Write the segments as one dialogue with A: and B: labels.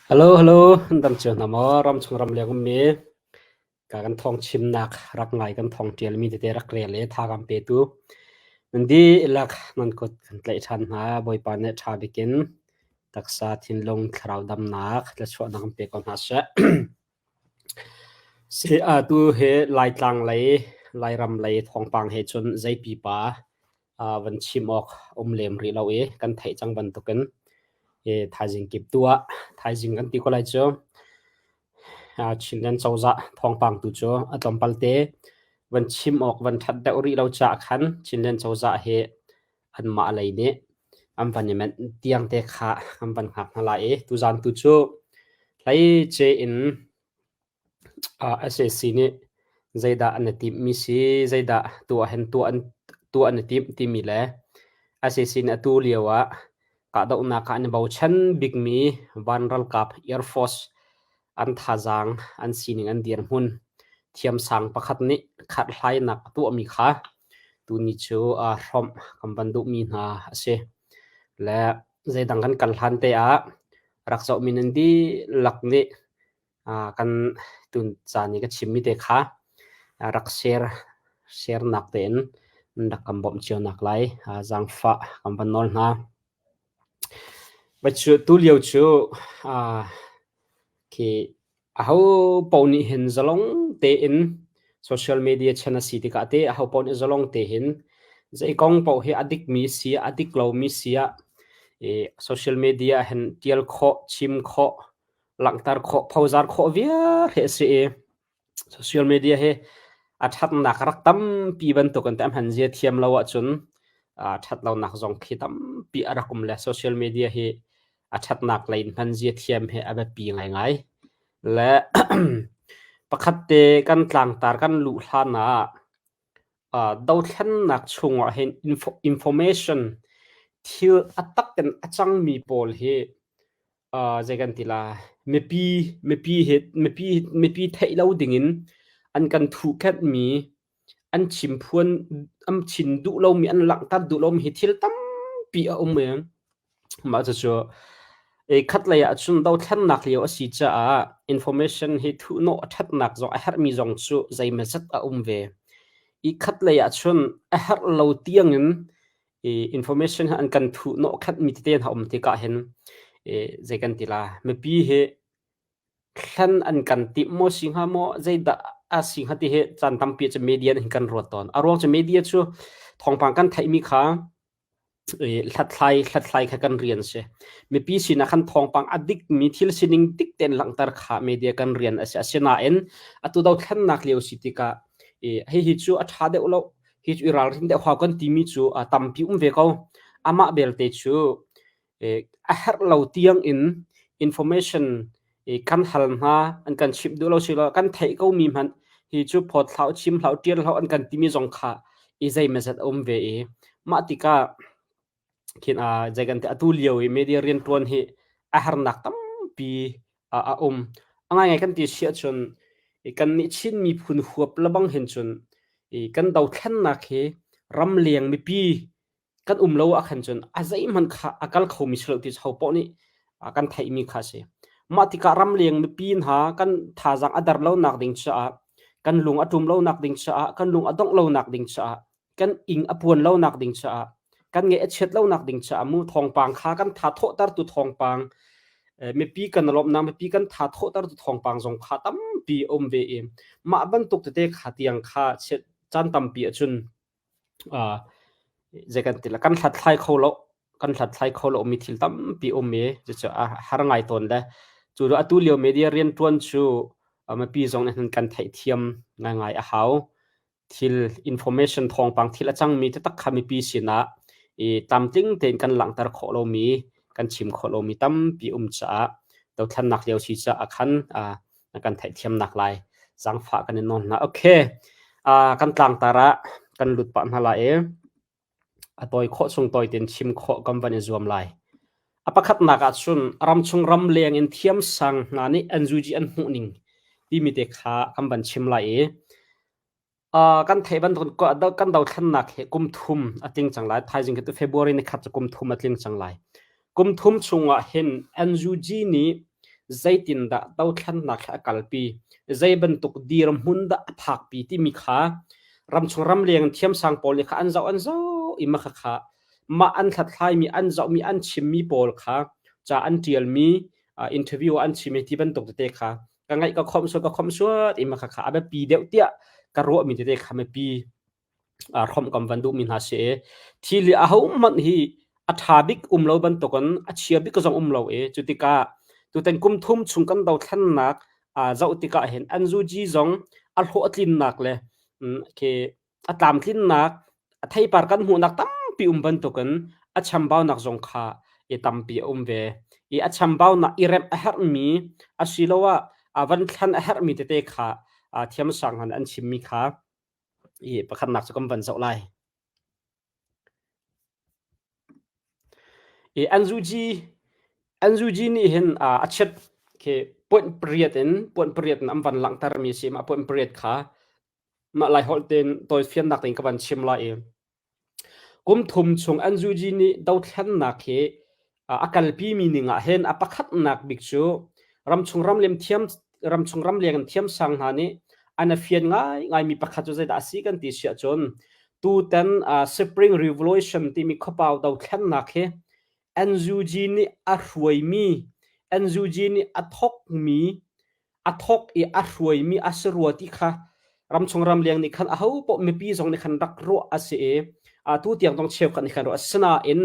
A: Hello, hello, nan dam cio hna maw? Ramchung ramleng ummi ka kan thawng chimnak rak ngai kan thawng ṭialmi tete rak rel i tha kan petu nan dihlak nan kut kan tlaih ṭhan hna. Bawipa nih ṭha bikin taksa, thinlung, thlarau damnak thluachuahnak kan pe ko hna seh. Atu hi Laitlang lei, Lairam lei thawngpang he cun zei pipa van chim awk um lem rih lo i kan theih cang bantukin thaizing kip tu ah thaizing kan ti ko lai cu. Chinland cozah thawngpang tu cu a tlawmpal te van chim awk van ṭhat deuh rih lo caah khan Chinland cozah hi anmah lei nih an van i menh tiang te kha an van hngak hna lai i tuzaan tu cu hleice in sac nih zeidah an i timhmi si, zeidah tuah hen tuah an tuah an i timh timi le sac nih atu lio ah kahdohnak ah an i bochan bikmi van ralkap Air Force an thazaang, an sining an dirhmun thiamsang pakhat nih khathlainak a tuahmi kha tuni cu hrawmh kan van duhmi hna a si. Le zeidang kan kal hlan te ah rak zohmi nan dihlak nih kan tun caan i ka chimmi te kha rak share share nak tein rak kan bawmh cio nak lai zaangfah kan van nawl hna. Tulio cu khi ahopaoh nih hin zalong tein social media chan a si tikah teh ahopaoh nih zalong tein zei kong paoh hi a dikmi si ah a dik lomi si ah social media ah hin ṭial khawh, chim khawh, langhter khawh, phozar khawh viar hi a si i Social media hi a ṭhatnak a rak tampi bantuk in teh a hman zia thiam lo ahcun aa ṭhat lonak zong khi tampi a rak um le social media hi a ṭhatnak lei in hman zia thiam hi a biapi ngaingai. Le pakhat te kan tlangtar kan luh hlan ah uh, dothlennak chungah hin information thil a tak in a cangmi pawl hi zei kan ti la mipi mipi he mipi mipi theih lo dingin an kan thuhkhenhmi an chimphuan an chin duh lomi an langhter duh lomi hi thil tampi a um i mah cucu khat lei ah cun dothlennak lio a si caah information hi thuhnawh a ṭhatnak zong a herhmi zong cu zeimawzat a um ve i khat lei ah cun a herh lo tiangin i information hi an kan thuh hnawhkhanhmi tete hna um tikah hin zei kan ti la mipi hi thlen an kan timh maw si hnga maw zeidah a si hnga ti hi caan tampi cu media nih hin kan ruat tawn a ruang cu media cu thawngpang kan theihmi kha hlathlai hlathlai kha kan rian si mipi sinah khan thawngpang a dikmi thil sining dik tein langhter kha media kan rian a si asinain atu dothlennak lio si tikah hihi cu a ṭha deuh lo Hi cu i ralrin deuh hau kan timi cu a tampi um ve ko. Amah belte cu a herh lo tiang in information kan hal hna, an kan chimh duh lo silo kan theih ko mi hmanh hi cu phawt hlah, chim hlah, ṭial hlah an kan timi zong kha i zeimawzat a um ve i mah tikah khin zei kan ti atu lio i media rianṭuan hi a harnak tampi a um. A ngaingai kan ti si ahcun kannih Chin miphun huap lebang hin cun kan dothlennak hi ramleng mipi kan um lo ahkhan cun a zeihmanh kha a kal khomi si lo ti cu hopoah nih kan theihmi kha a si. Mah tikah ramleng mipi hna kan thazaang a der lonak ding caah kan lung a ṭum lonak ding caah kan lung a dongh lonak ding caah kan ing a puan lonak ding caah kan ngaih a chiat lonak ding caah mu thawngpang kha kan tha thawhtertu thawngpang mipi kan lawmhnak mipi kan tha thawhtertu thawngpang zong kha tampi a um ve i mah bantuk tete kha tiang kha caan tampi ahcun zei kan ti la kan hlathlai kho lo kan hlathlai kho lo mi thil tampi um i cucu a har ngai tawn le cu atu lio media riantuan cu mipi zong nih kan theihthiam ngaingai a hau thil information thawngpang thil a cangmi taktak kha mipi sinah i tlamtling tein kan langhter khawh lomi kan chim khawh lomi tampi um caah dothlennak lio si caah khan na kan theihthiamnak lai zaangfah kan in nawl hna. Okay, kan tlangtar ah kan lut pah hna lai i a tawi khawh chung tawi tein chim khawh kan van i zuam lai. A pakhatnak ah cun ramchung ramleng in thiamsang hna nih NUG an hmuhning timi te kha kan van chim lai i kan theih bantuk kan dothlennak hi kum thum a tling cang lai. Thaizing khi tu February ni khat cu kum thum a tling cang lai. Kum thum chungah hin NUG nih. zeitindah dothlannak hi a kalpi, zei bantuk dirhmun dah a phakpi timi kha ramchung ramleng thiamsang pawl nih kha an zoh an zoh i mah khakha mah an hlathlaimi an zohmi an chimmi pawl kha ca an ṭialmi interview an chimmi ti bantuk tete kha ka ngaih ka khomh suat ka khomh suat i mah khakha a biapi deuh tiah ka ruahmi tete kha mipi hrawmh kan van duhmi hna si i thil hi ahohmanh hi a ṭha bik um lo bantukin a chia bik zong um lo i cu tikah tutan kum thum chung kan dothlennak zoh tikah hin NUG zong a hlawhtlinnak le khi a tlamtlinnak a theipar kan hmuhnak tampi um bantukin a chambaunak zong kha i tampi a um ve i a chambaunak i remh a herhmi asiloah a van thlen a herhmi tete kha thiamsang han an chimmi kha I pakhatnak cu kan van zoh lai. I NUG NUG nih hin a chiat khi point pariat in point pariat in an van langhtermi a si. Mah point pariat kha mah Laiholh tein tawifiannak tein ka van chim lai i Kum thum chung NUG nih dothlennak hi a kalpimi ning ah hin a pakhatnak bik cu ramchung ramlem thiam ramchung ramleng in thiamsang hna nih an i fian ngaingaimi pakhat cu zeidah a si kan ti si ahcun tutan Spring Revolution timi khuapau dothlennak hi NUG nih a hruaimi NUG nih a thawkmi a thawk i a hruaimi a si rua ti kha ramchung ramleng nih khan aho paoh mipi zong nih khan rak ruah a si i atu tiang zong cheukhat nih khan ruah a si. Sinain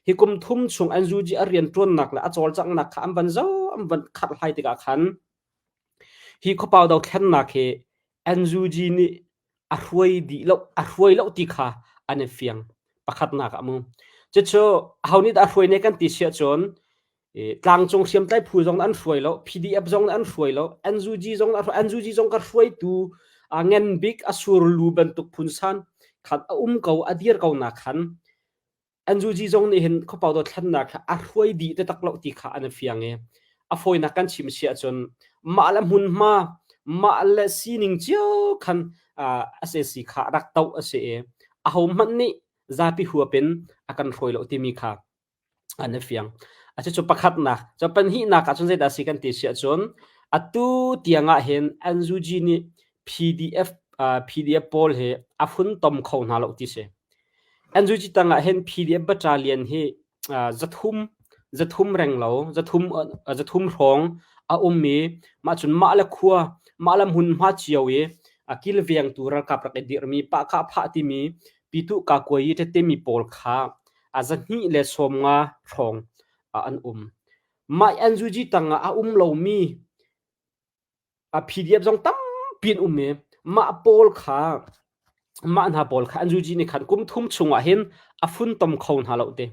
A: hi kum thum chung NUG a rianṭuannak le a cawlcanghnak kha an van zoh an van kharhlai tikah khan hi khuapau dothlennak hi NUG nih a hruai dih lo a hruai lo ti kha an i fiang pakhatnak ah mu cucu aho nih dah a hruai ne kan ti si ahcun tlangcung hriamtlai phu zong an hruai lo PDF zong an hruai lo NUG zong NUG zong ka hruaitu ngen bik a surlu bantuk phunsan khan a um ko a dir ko na khan NUG zong nih hin khuapau dothlennak kha a hruai dih taktak lo ti kha an i fiang i a fawinak kan chim si ahcun mah le hmunhma mah le sining cio khan SAC kha rak toh a si i ahohmanh nih zapi huap in a kan hruai lo timi kha an i fiang. A cucu pakhatnak. Cu pahnihnak ah cun zeidah a si kan ti si ahcun atu tiang ah hin NUG nih PDF PDF pawl hi a funtom kho hna lo ti si. NUG tang ah hin PDF battalion hi zathum zathum reng lo zathum zathum hrawng a um i mah cun mah le khua mah le hmunhma cio i a kilvengtu ralkap rak i dirhmi pahkah phah timi pitu kakuai tete mi pawl kha a 250 hrawng an um. Mah NUG tang ah a um lomi a PDF zong tampi an um i mah pawl kha mah hna pawl kha NUG nih khan kum thum chungah hin a funtom kho hna lo te.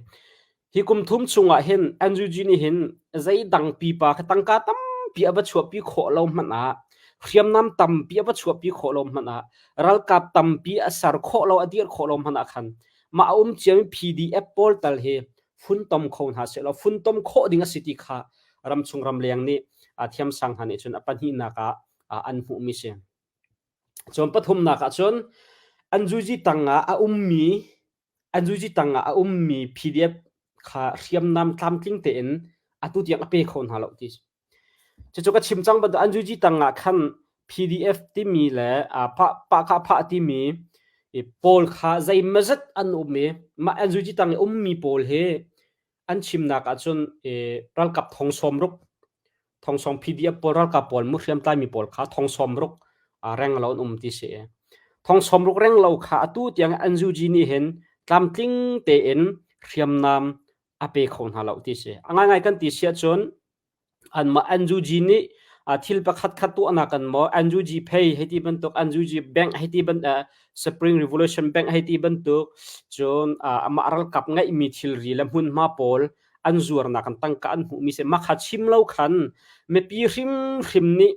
A: Hi kum thum chungah hin NUG nih hin zeidang pipa kha tangka tampi a va chuahpi khawh lo hmanh ah hriamnam tampi a va chuahpi khawh lo hmanh ah ralkap tampi a ser khawh lo a dir khawh lo hmanh ah khan mah a um ciami PDF pawl tal hi funtom kho hna sehlaw funtom khawh ding a si ti kha ramchung ramleng nih thiamsang hna nih cun a pahnihnak ah an hmuhmi si. Cun pathumnak ah cun NUG tangah a ummi NUG tangah a ummi PDF kha hriamnam tlamtling tein atu tiang a pe kho hna lo ti. Cucu ka chim cang bantuk NUG tangah khan PDF timi le pah phah timi pawl kha zeimazat an um i mah NUG tang i ummi pawl hi an chimnak ahcun ralkap thong sawm ruk thong sawm PDF pawl ralkap pawl mu hriamtlaimi pawl kha thong sawm ruk reng lo an um ti si. Thong sawm ruk reng lo kha atu tiang NUG nih hin tlamtling tein hriamnam a pe kho hna lo ti si. A ngaingai kan ti si ahcun anmah NUG nih thil pakhat khat tuahnak kan maw NUG pay hei ti bantuk NUG bank hei ti ban Spring Revolution Bank hei ti bantuk cun amah ralkap ngeihmi thilri le hmunhma pawl an zuarnak an tangka an hmuhmi si mah kha chim lo khan mipi hrimhrim nih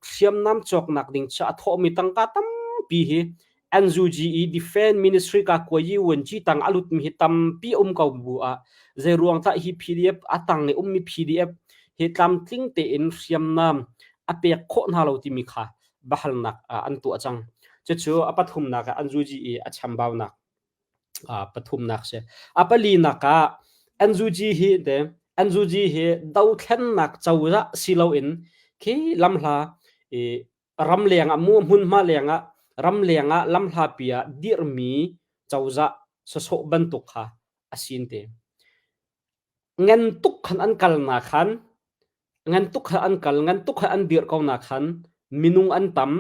A: hriamnam cawknak ding cha a thawhmi tangka tampi hi NUG i Defense Ministry ka kuayi vuanci tang a lutmi hi tampi um ko bu ah zeiruang tah hi PDF a tang i ummi PDF hi tlamtling tein hriamnam a pek khawh hna lo timi kha bahalnak an tuah cang. Cucu a pathumnak ah NUG i a chambaunak pathumnak si. A palinak ah NUG hi te. NUG hi dothlennak cozah si loin khi lamhla i ramleng ah mu hmunhma leng ah ramleng ah lamhlapi ah dirhmi cozah sawsawh bantuk kha a sin te. Ngan tuk khan an kalnak khan ngan tuk kha an kal ngan tuk kha an dirh ko nak khan minung an tam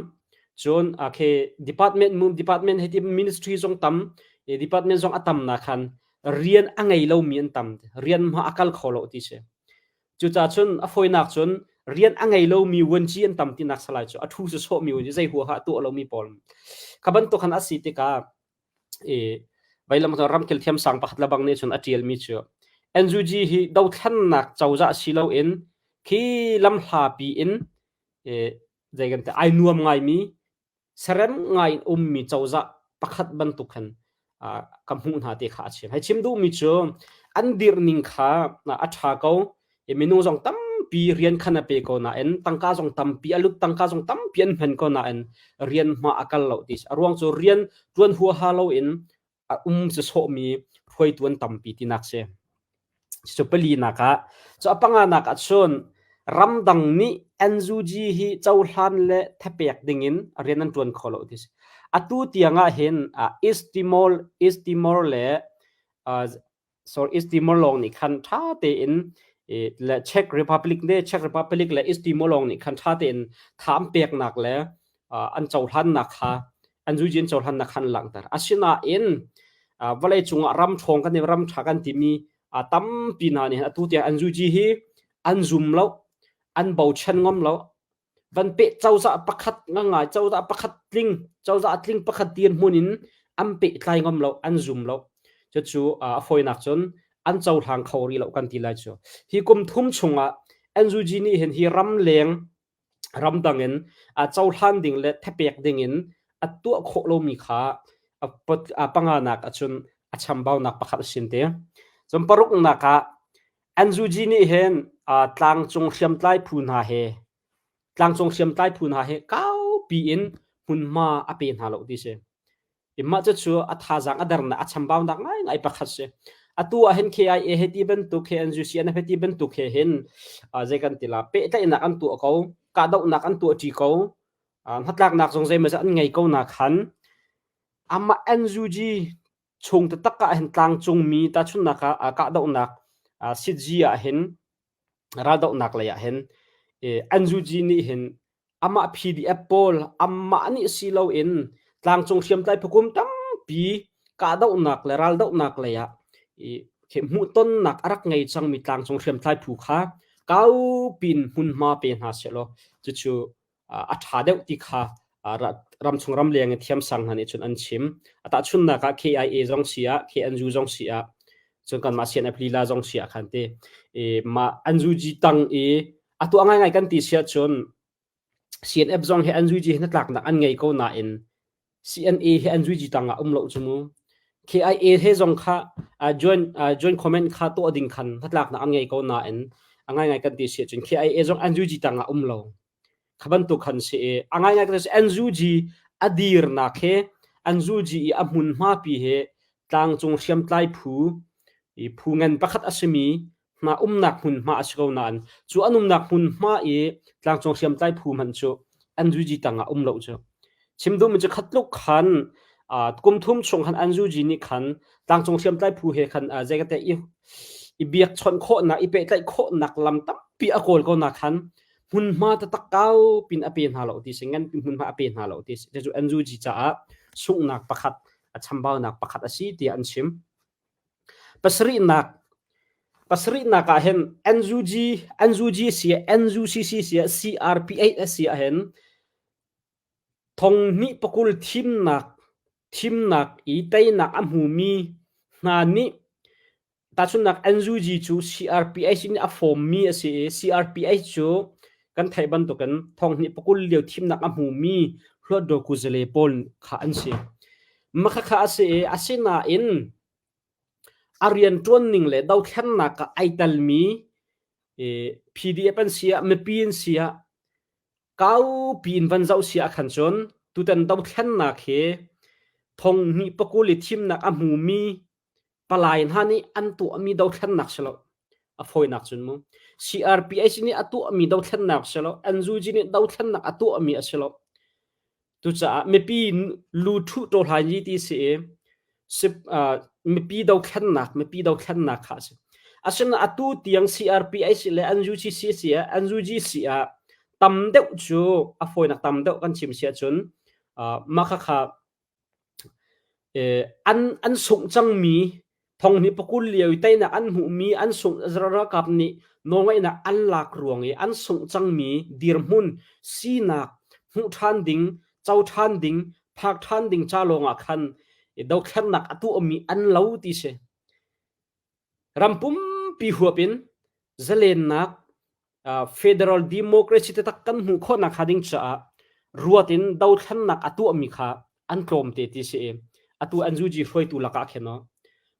A: cun okay department mu department hei ti ministry zong tam department zong a tam na khan rian a ngei lomi an tam rian hma a kal kho lo ti si cucaah cun a fawinak cun rian a ngei lomi vuanci an tam tinak salai cu a thu su sawhmi vuanci zei huaha tuah lomi pawl kha bantuk khan a si tikah i veilam ramkhel thiamsang pakhat lebang nih cun a ṭialmi cu NUG hi dothlennak cozah si loin khi lamhlapi in zei kan ti ai nuam ngaimi serem ngai in ummi cozah pakhat bantuk khan ka hmuh hna ti kha a chim. Hei chim duhmi cu an dirhning kha a ṭha ko i minung zong tampi rian khan a pe ko nain tangka zong tampi a lut tangka zong tampi an hman ko nain rian hma a kal lo ti a ruang cu rian ṭuan huaha loin a um cu sawhmi hruaitu an tampi tinak si. Cu palinak ah cu a panganak ah cun ramdang nih NUG hi cohlan le thapek dingin rian an ṭuan kho lo ti si. Atu tiang ah hin East Timor East Timor le sorry East Timor lawng nih khan ṭha tein le Czech Republic le Czech Republic le East Timor lawng nih khan ṭha tein tha an peknak le an cohlannak kha an zuijin cohlannak kha an langhter. Asinain vawlei cungah ram ṭhawng kan ram ṭha kan timi tampi hna nih atu tiang an zuji hi an zum lo, an bochan ngam lo. Van peh cozah pakhat ngangai cozah pakhat tling cozah tling pakhat dirhmun in an pehtlai ngam lo, an zum lo. Cucu a fawinak cun an cohlang kho rih lo kan ti lai cu. Hi kum thum chungah NUG nih hin hi ramleng ramdang in cohlan ding le thapek ding in a tuah khawh lomi kha a panganak ahcun a chambaunak pakhat a sin te. Cun paruknak ah NUG nih hin tlangcung hriamtlai phu hna he tlangcung hriamtlai phu hna he kaupi in hmunhma a pe hna lo ti si. Mah cucu a thazaang a dernak a chambaunak ngaingai pakhat si. Atu ah hin KIA he ti bantuk he NUCNF he ti bantuk he hin zei kan ti la pehtlaihnak an tuah ko, kahdohnak an tuah ṭi ko, hnatlaknak zong zeimawzat an ngei ko na khan amah NUG chung taktak ah hin tlangcungmi tahchunhnak ah kahdohnak sitzi ah hin raldohnak lei ah hin NUG nih hin amah PDF pawl amah nih si loin tlangcung hriamtlai phukum tampi kahdohnak le raldohnak lei ah i hmuhtonnak a rak ngei cangmi tlangcung hriamtlai phu kha kaupin hmunhma pe hna sehlaw cucu a ṭha deuh ti kha ramchung ramleng i thiamsang hna nih cun an chim. A tahchunhnak ah KIA zong si ah, KNU zong si ah, cun kanmah CNF lila zong si ah khan ti mah NUG tang i a tuah ngaingai kan ti si ahcun CNF zong hi NUG hi hnatlaknak an ngei ko nain CNA hi NUG tang ah um lo cu mu. KIA he zong kha joint joint comment kha tuah ding khan hnatlaknak an ngei ko nain a ngaingai kan ti si ahcun KIA zong NUG tang ah um lo. Kha bantuk khan si i a ngaingai kan si NUG a dirnak he NUG i a hmunhma pi he tlangcung hriamtlai phu i phu ngan pakhat a simi hna umnak hmunhma a si ko nain cu an umnak hmunhma i tlangcung hriamtlai phu hmanh cu NUG tang ah um lo cu chim duhmi cu khatluk khan kum thum chung khan NUG nih khan tlangcung hriamtlai phu he khan zei ka te i i biakchawnh khawhnak i pehtlaih khawhnak lam tampi a kawl ko na khan hmunhma taktak kau pin a pe hna lo ti si ngan hmunhma a pe hna lo ti si cu NUG caah sunghnak pakhat a chambaunak pakhat a si tiah an chim Pasarihnak pasarihnak ah hin NUG NUG si NUCC si CRPH si ah hin thonghnih pakul thimnak thimnak i teinak a hmumi hna nih tahchunhnak NUG cu CRPH in a fawmmi a si i CRPH cu kan theih bantukin thonghnih pakul lio thimnak a hmumi Hluatdaw kuzale pawl kha an si. Makhakha a si i asinain a rianṭuan ning le dothlennak ah ai telmi PDF an si ah mipi an si ah kaupi in van zoh si ah khan cun tutan dothlennak hi thonghnih pakul i thimnak a hmumi palai hna nih an tuahmi dothlennak si lo. A fawinak cun mu. CRPH nih a tuahmi dothlennak si lo, NUG nih dothlennak a tuahmi a si lo. Cucaah mipi lu ṭhuh ṭawhlan ti si i mipi dothlennak mipi dothlennak kha a si. Asinain atu tiang CRPH le NUGC si ah NUGC ah tam deuh cu a fawinak tam deuh kan chim si ahcun mah khakha an sungh cangmi thonghni pakul lio i teinak an hmuhmi an sungh ralkap nih nawlngeihnak an lak ruang i an sungh cangmi dirhmun sinak hmuh ṭhan ding co ṭhan ding phak ṭhan ding ca lawngah khan dothlennak a tuahmi an lo ti si. Ram pumpi huap in zalennak federal democracy taktak kan hmuh khawhnak hnga ding caah ruat in dothlennak a tuahmi kha an tlawmte ti si i atu NUG hruaitu lakah khin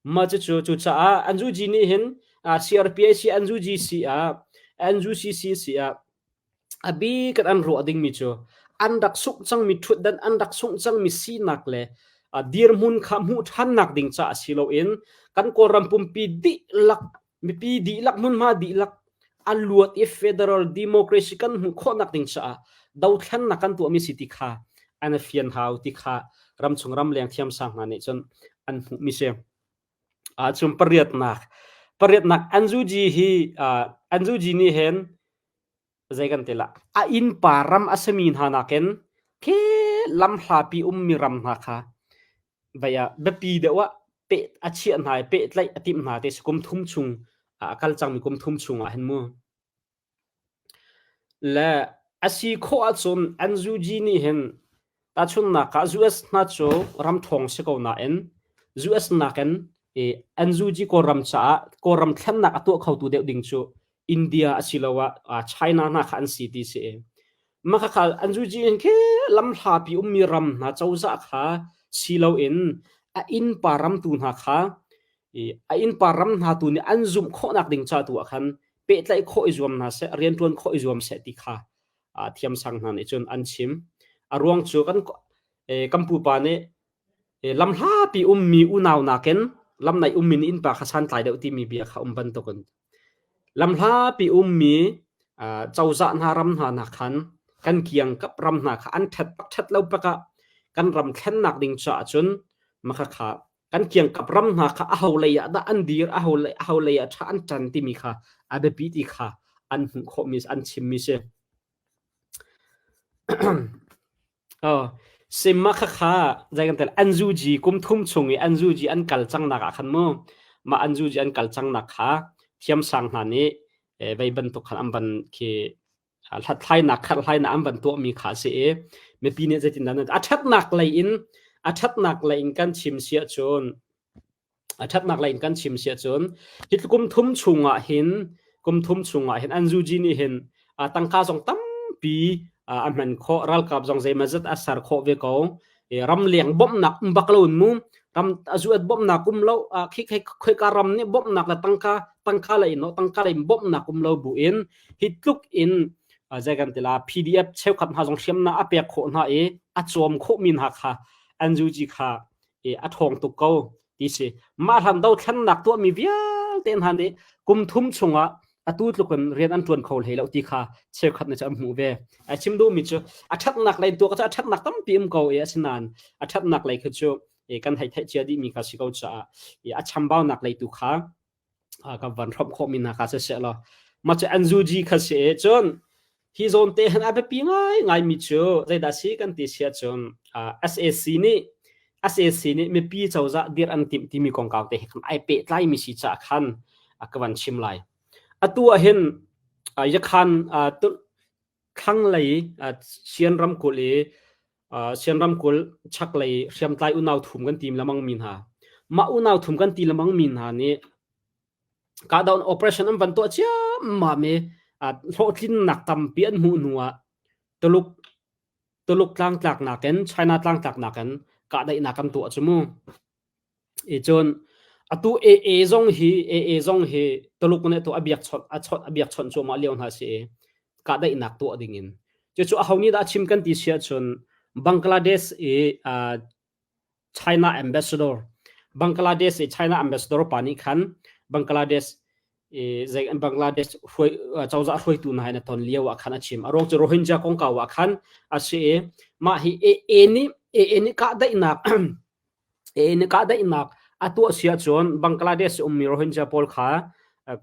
A: mah cucu cucaah NUG nih hin CRPH NUG si ah NUCC si ah A bik in an ruah dingmi cu an rak sungh cangmi ṭhutdan, an rak sungh cangmi sinak le dirhmun kha hmuh ṭhannak ding caah si loin kan Kawlram pumpi dihlak, mipi dihlak, hmunhma dihlak a luat i federal democracy kan hmuh khawhnak ding caah dothlennak kan tuahmi si ti kha an i fian hau ti kha ramchung ramleng thiamsang hna nih cun an hmuhmi si. Cun pariatnak, pariatnak NUG hi NUG nih hin zei kan ti la a innpa ram a simi hna nakin khi lamhlapi ummi ram hna kha vei ah biapi deuh ah peh a chiah hna i pehtlaih a timh hna te si kum thum chung a kal cangmi kum thum chung ah hin mu le a si khawh ahcun NUG nih hin tahchunhnak ah US hna cu ram ṭhawng si ko nain US nakin NUG Kawlram caah Kawlram thlennak a tuah khotu deuh ding cu India asiloah China hna kha an si ti si. Mah khakha an zuji in khi lamhlapi ummi ram hna cozah kha si loin a innpa ram tu hna kha a innpa ram hna tu nih an zumh khawhnak ding ca tu ah khan pehtlaih khawh i zuam hna seh, rianṭuan khawh i zuam seh ti kha thiamsang hna nih cun an chim. A ruang cu kan kan pupa nih Lamhlapi ummi unau nakin lamnaih ummi nih innpa kha santlai deuh timi bia kha um bantukin lamhlapi ummi cozah hna ram hna nakkhan kan kiangkap ram hna kha an ṭhat bak ṭhat lo bak ah kan ram thlennak ding caah cun makhakha kan kiangkap ram hna kha aho lei ah dah an dir aho lei aho lei ah ṭha an ṭan timi kha a biapi ti kha an hmuh khawhmi an chimmi si. Simma khakha zei kan tel NUG kum thum chung i NUG an kal cangnak ah khan mu mah NUG an kal cangnak kha thiamsang hna nih vei bantuk khan an van khi hlathlainak kherhhlainak an van tuahmi kha a si i mipi nih zeitindah a ṭhatnak lei in a ṭhatnak lei in kan chim si ahcun A ṭhatnak lei in kan chim si ahcun hi kum thum chungah hin kum thum chungah hin NUG nih hin tangka zong tampi a hman khawh ralkap zong zeimawzat a ser khawh ve ko ramleng bawmhnak um bak lo in mu ram azuat bawmhnak um lo khi khoika ram nih bawmhnak le tangka tangka lei no tangka lei bawmhnak um lo bu in hi tluk in zei kan ti la PDF cheukhat hna zong hriamnam a pek khawh hna i a cawm khawh mi hna kha NUG kha i a ṭhawng tuk ko ti si. Mah hlan dothlennak tuahmi vialte hna nih kum thum chungah atu tluk in rian an ṭuan kho hlei lo ti kha cheukhat nih cu an hmuh ve. A chim duhmi cu a ṭhatnak lei tuah cu a ṭhatnak tampi um ko i asinain a ṭhatnak lei khi cu kan hei theih cia dihmi kha si ko caah a chambaunak lei tu kha ka van hrawmh khawhmi hna kha siseh law mah cu NUG kha si i cun hi zawn te hin a biapi ngaingaimi cu zeidah si kan ti si ahcun SAC nih SAC nih mipi cozah dirh an timh timi kongkau te hi khan ai pehtlaimi si caah khan ka van chim lai. Atu ah hin Yakhan thlanglei Sian ramkulh i Sian ramkulh chaklei hriamtlai unau thum kan ti lemang mi hna mah unau thum kan ti lemang mi hna nih kahdoh operation an van tuah ciammam i hlawhtlinnak tampi an hmuh hnu ah Tuluk Tuluk tlangtlaknak in China tlangtlaknak in kahdaihnak an tuah cu mu. I cun atu AA zong hi AA zong hi Tuluk nih tu a biakchawnh a chawnh a biakchawnh cuahmah lio hna si i kahdaihnak tuah ding in. Cucu aho nih dah a chim kan ti si ahcun Bangladesh i uh, China ambassador Bangladesh i China ambassador pa nih khan Bangladesh I zei Bangladesh hruai cozah hruaitu hna in a ton lio ah khan a chim. A ruang cu Rohingya kongkau ah khan a si i mah hi AA nih AA nih kahdaihnak AA nih kahdaihnak a tuah si ahcun Bangladesh ummi Rohingya pawl kha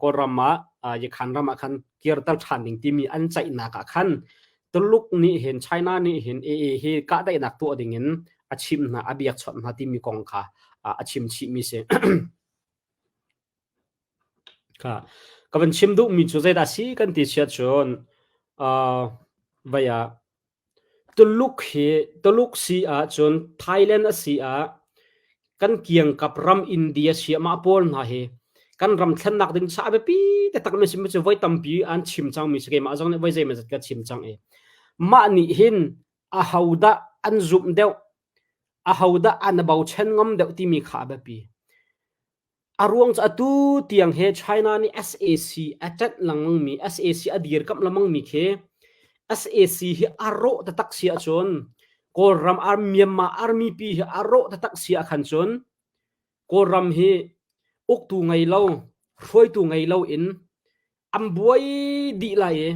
A: Kawlram ah Yakhan ram ah khan kirter ṭhan ding timi an ceihnak ah khan Tuluk nih hin China nih hin AA hi kahdaihnak tuah ding in a chim hna a biakchawnh hna timi kong kha a chim chihmi si. Kha ka van chim duhmi cu zeidah si kan ti siah cun uh, vai ah Tuluk hi Tuluk si ahcun Thailand a si ah kan kiangkap ram India si ah mah pawl hna hi kan ram thlennak ding caah biapi taktak mi si cu voi tampi an chim cangmi si keimah zong nih voi zeimawzat ka chim cang i mah nih hin ahodah an zumh deuh ahodah an bochan ngam deuh timi kha a biapi. A ruang cu atu tiang he China nih sac a ṭanh lengmangmi, sac a dirkamh lengmangmi khi sac hi a rawh taktak si ahcun Kawlram Myanmar army pi hi a rawh taktak si ahkhan cun Kawlram hi uktu ngei lo, hruaitu ngei lo in an buai dih lai i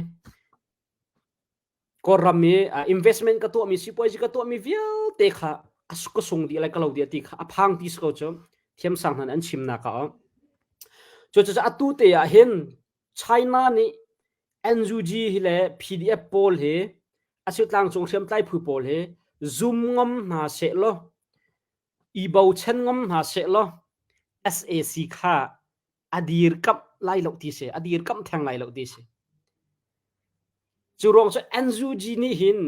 A: Kawlram i investment ka tuahmi sipuazi ka tuahmi vialte kha a ka sung dih lai ka lo dih ti kha a phang ti si ko cu thiamsang hna an chimnak ah cucaah atu te ah hin China nih NUG hi le PDF pawl hi a tlangcung hriamtlai phu pawl hi zum ngam hna seh law i bochan ngam hna seh law SAC kha a dirkamh lai lo ti si a dirkamh theng lai lo ti si Cu ruang cu NUG nih hin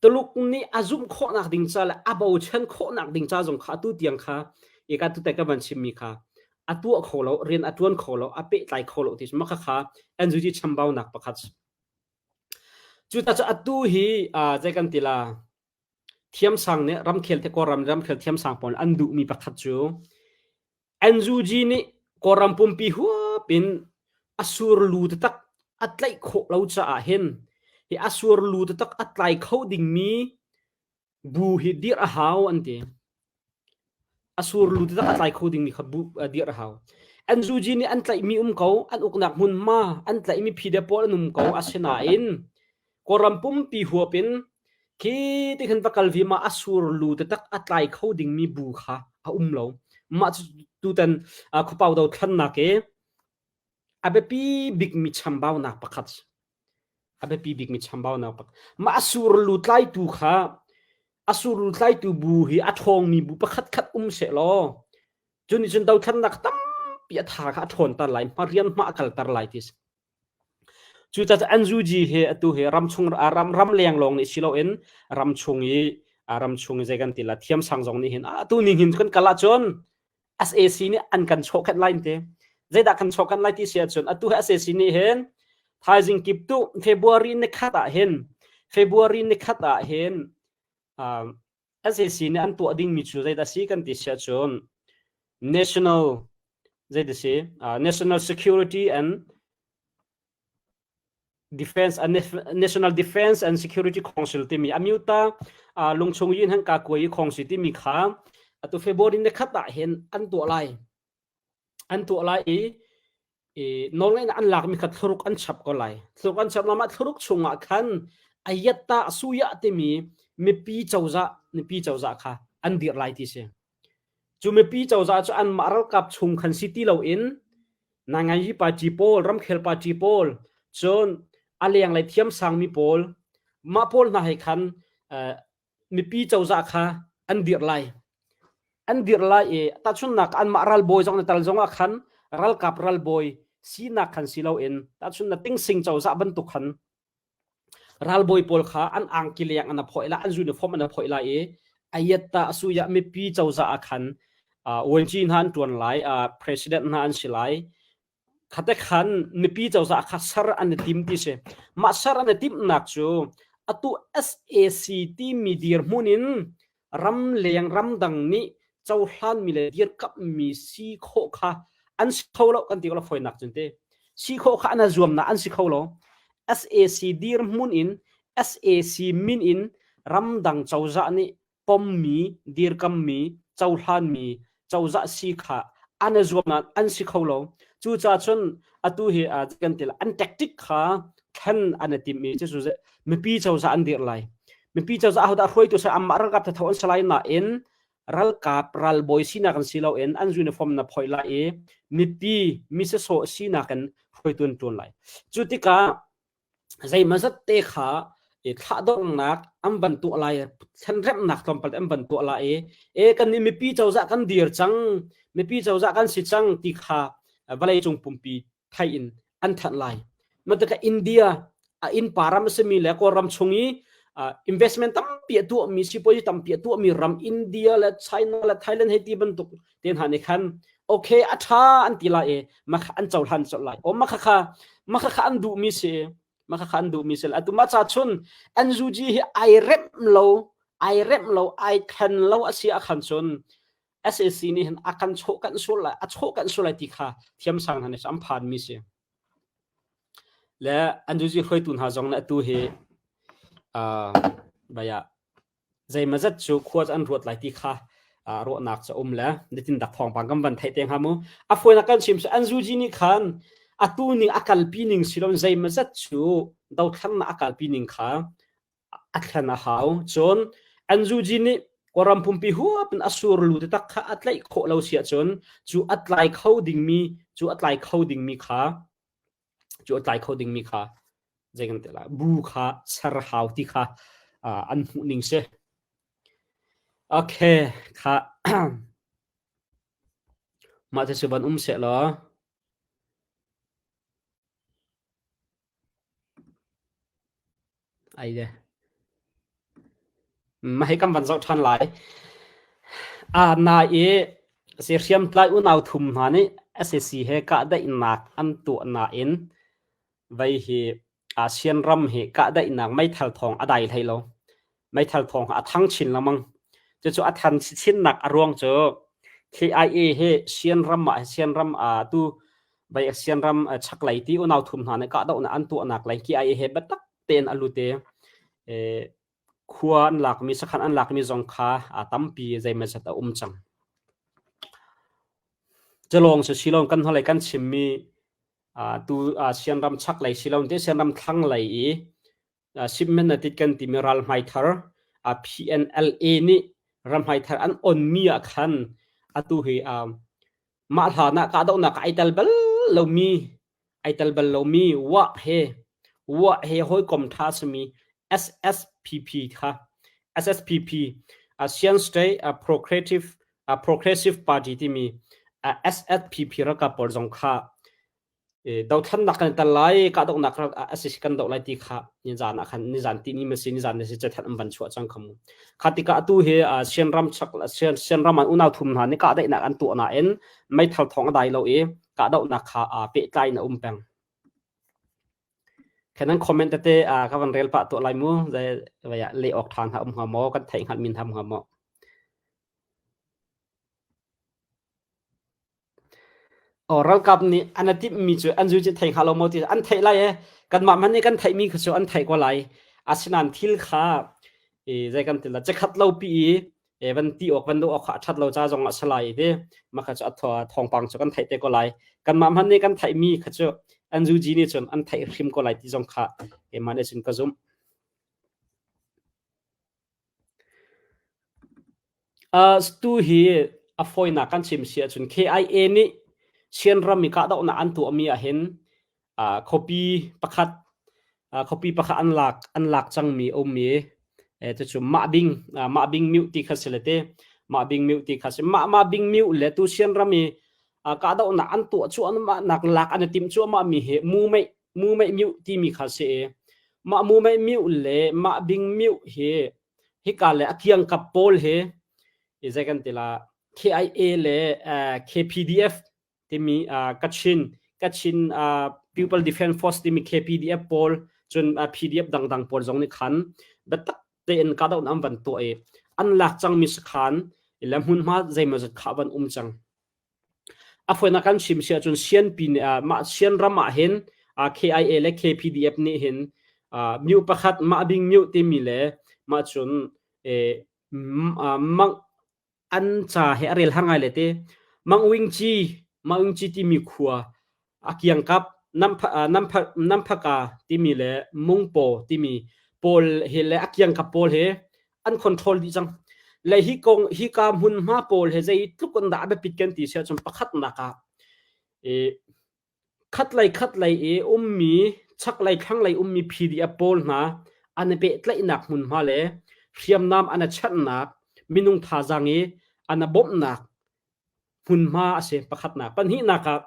A: Tuluk nih a zumh khawhnak ding ca le a bochan khawhnak ding ca zong kha atu tiang kha ika tute ka van chimmi kha a tuah kho lo, rian a tuan kho lo, a pehtlai kho lo ti mah kha NUG chambaunak pakhat. Cu ta cu atu hi zei kan ti la thiamsang nih ramkhel te Kawlram ramkhel thiamsang pawl an duhmi pakhat cu NUG nih Kawlram pumpi huap in a surlu taktak a tlaih khawh lo caah hin hi a surlu taktak a tlai kho dingmi bu hi dirh a hau an ti. A surlu taktak a tlai kho dingmi kha bu dirh a hau. NUG nih an tlaihmi um ko, an uknak hmunhma, an tlaihmi phide pawl an um ko, asinain Kawlram pumpi huap in khi ti khan va kal vima a surlu taktak a tlai kho dingmi bu kha a um lo. Mah cu tutan khuapau do thlannak i a biapi bikmi chambaunak pakhat a biapi bikmi chambaunak pakhat mah a surlu tlaitu kha a surlu tlaitu bu hi a ṭhawngmi bu pakhat khat um seh law cu nih cun dothlannak tampi a tha kha a ṭhawnter lai hma rian hma a kalter lai ti si. Cucaah NUG hi atu hi ramchung ram ramleng lawng nih si loin ramchung i ramchung i zei kan ti la thiamsang zong nih hin atu ning hin kan kal ahcun SAC nih an kan chawhkhenh lai te. Zeidah kan chawhkhenh lai ti si ahcun atu hi SAC nih hin thaizing kip tu February ni khat ah hin February ni khat ah hin SAC nih an tuah dingmi cu zeidah si kan ti si ahcun national zeidah si national security and defense uh, national defense and security council timi amyuta uh, lungchung yin han ka kuai khongsi timi kha atu February ni khat ah hin an tuah lai an tuah lai i i nawlngeihnak an lakmi kha thuruk an chap ko lai. Thuruk an chap mah thuruk chungah khan ayatta suya timi mipi cozah mipi cozah kha an dirh lai ti si. Cu mipi cozah cu anmah ralkap chung khan si ti loin Nanganyi party pawl, ramkhel party pawl, cun a lenglei thiamsangmi pawl, mah pawl hna he khan mipi cozah kha an dirh lai. An dirh lai i tahchunhnak anmah ralbawi zong na tal zong ah khan ralkap ralbawi sinak khan si loin tahchunhnak tingsing cozah bantuk khan ralbawi pawl kha an angki leng an phawih lai an uniform an phawih lai i ayatta asuya mipi cozah ah khan UNG hna an tuan lai president hna an si lai Khate khan mipi cozah kha ser an i tim ti si. Mah ser an i timhnak cu atu SAC timi dirhmun in ramleng ramdang nih cohlanmi le dirkamhmi si khawh kha an si kho lo kan ti ko lo fawinak cun ti. Si khawh kha an zuamnak an si kho lo. SAC dirhmun in SAC min in ramdang cozah nih pommi, dirkammi, cohlanmi cozah si kha An i zuam nain an si kho lo. Cucaah cun atu hi kan ti an tactic kha thlen an i timh i cucu mipi cozah an dirh lai. Mipi cozah ahodah hruaitu si anmah ralkap thatho an si lai nain ralkap ralbawi sinak in si loin an uniform na phoih lai i mipi mi sasawh sinak in hruaitu an ṭuan lai. Cu tikah zeimawzat te kha i thlahdornak an van tuah lai thlenremhnak tlawmpal an van tuah lai i e kan nih mipi cozah kan dir cang mipi cozah kan si cang ti kha vawlei cung pumpi thai in an thanh lai matika India a innpa ram a simi le Kawlram chung i investment tampi a tuahmi sipuazi tampi a tuahmi ram India le China le Thailand hei ti bantuk te hna nih khan okay a tha an ti lai i makha an cohlan colh lai o makha kha makha kha an duhmi si makha kha an duhmi si atu ma cha chun an zuji hi ai rem lo ai rem lo ai thlen lo a si a khan chun SAC nih hin a kan chawh kan sul lai a chawh kan sul lai ti kha thiam sang hna nih an phan mi si le an zuji hruaitu hna zong nih atu hi uh, baya zeimazat cu khua an ruat lai ti kha ruahnak cu um le nitin dak thawngpang kan van theih te hnga mu a fawinak kan chim an zuji nih khan atu ning a kalpi ning silon zeimazat cu dothlannak a kalpi ning kha a thlen a hau cun an zuji nih Kawlram pumpi huap in a sur lu te tak kha a tlaih khawh lo si ahcun cu a tlai kho dingmi cu a tlai kho dingmi kha cu a tlai kho dingmi kha zei kan ti lai bu kha ser hau ti kha an hmuh ning si okay kha mah te cu van um seh law Ai de. Mah hi kan van zoh ṭhan lai. Ah, na i si hriamtlai unau thum hna nih SAC he kahdaihnak an tuah nain vei hi ASEAN ram hi kahdaihnak meithal thawng a dai hlei lo. Meithal thawng a thang chin lengmang. Cucu a than chinnak a ruang cu KIA hi Sian ram ah Sian ram ah tu vei Sian ram chaklei ti unau thum hna nih kahdohnak an tuahnak lei KIA he biatak tein a lut i khua an lakmi sakhan an lakmi zong kha a tampi zeimawzat a um cang. Culawng cu silon kan hnulei kan chimmi tu Sianram chaklei silon te Sianram thlanglei i Sipmenatit kan timi ralhmai thar PNLA nih ramhmai thar an onmi ah khan atu hi mah hlan ah kahdohnak ai tel bal lomi ai tel bal lomi Wah he Wah he hawikom ṭha simi SSPP kha SSPP Asian State Procreative Progressive Party timi SSPP ralkap pawl zong kha dothlannak kan tel lai kahdohnak asisi kan doh lai ti kha nizan ah khan nizan ti ni ma si nizan ni si chathat an van chuah cang khamu kha tikah atu hi Sian ram chak Sian Sian ram an unau thum hna nih kahdaihnak an tuah nain meithal thawng a dai lo i kahdohnak kha pehtlai in a um peng Khanan comment tete ka van rel pah tuah lai mu le awk ṭha hna um hnga maw kan theih hngalh min ham hnga maw Aw ralkap nih an i timhmi cu an zu cu thei hnga lo maw ti an theih lai ee. Kanmah hmanh nih kan theihmi kha cu an theih ko lai. Asinain thil kha i zei kan ti la cakhat lo pi i van ti awk van duh awk kha a ṭhat lo ca zong ah a si lai i ti mah kha cu a thawngpang cu kan theih te ko lai. Kanmah hmanh nih kan theihmi kha cu an zuji nih cun an theih hrim ko lai ti zong kha keimah nih cun ka zumh. Tu hi a fawinak kan chim si ahcun KIA nih Sian ram i kahdohnak an tuahmi ahhin khuapi pakhat khuapi pakhat an lak an lak cangmi a um i cucu Mahbing Mahbing Myu ti kha si le ti Mahbing Myu ti kha si mah Mahbing Myu le tu Sian ram i kahdohnak an tuah cuahmahnak lak an i timh cuahmahmi hi Mumeih Mumeih Myu timi kha si i mah Mumeih Myu le Mahbing Myu hi hika le a kiangkap pawl hi i zei kan ti la KIA le KPDF timi Kachin Kachin People Defense Force timi KPDF pawl cun PDF dangdang pawl zong nih khan biatak tein kahdohnak an van tuah i an lak cangmi sakhan le hmunhma zeimawzat kha van um cang. A fawinak kan chim si ahcun Sianpi nih mah Sian ram ah hin KIA le KPDF nih hin myu pakhat mah bing myu timi le mah cun mang an ca he a rel har ngai le ti. Mangwingci Mangwingci timi khua a kiangkap Namphaka timi le Mungpaw timi pawl he le a kiangkap pawl he an control dih cang. Le hi kong hi ka hmunhma pawl he zeitluk in dah a biapit kan ti si ahcun pakhatnak ah khatlei khatlei i ummi chaklei thlanglei ummi PDF pawl hna an i pehtlaihnak hmunhma le hriamnam an i chanhnak minung thazaang i an i bawmhnak hmunhma a si pakhatnak. Pahnihnak ah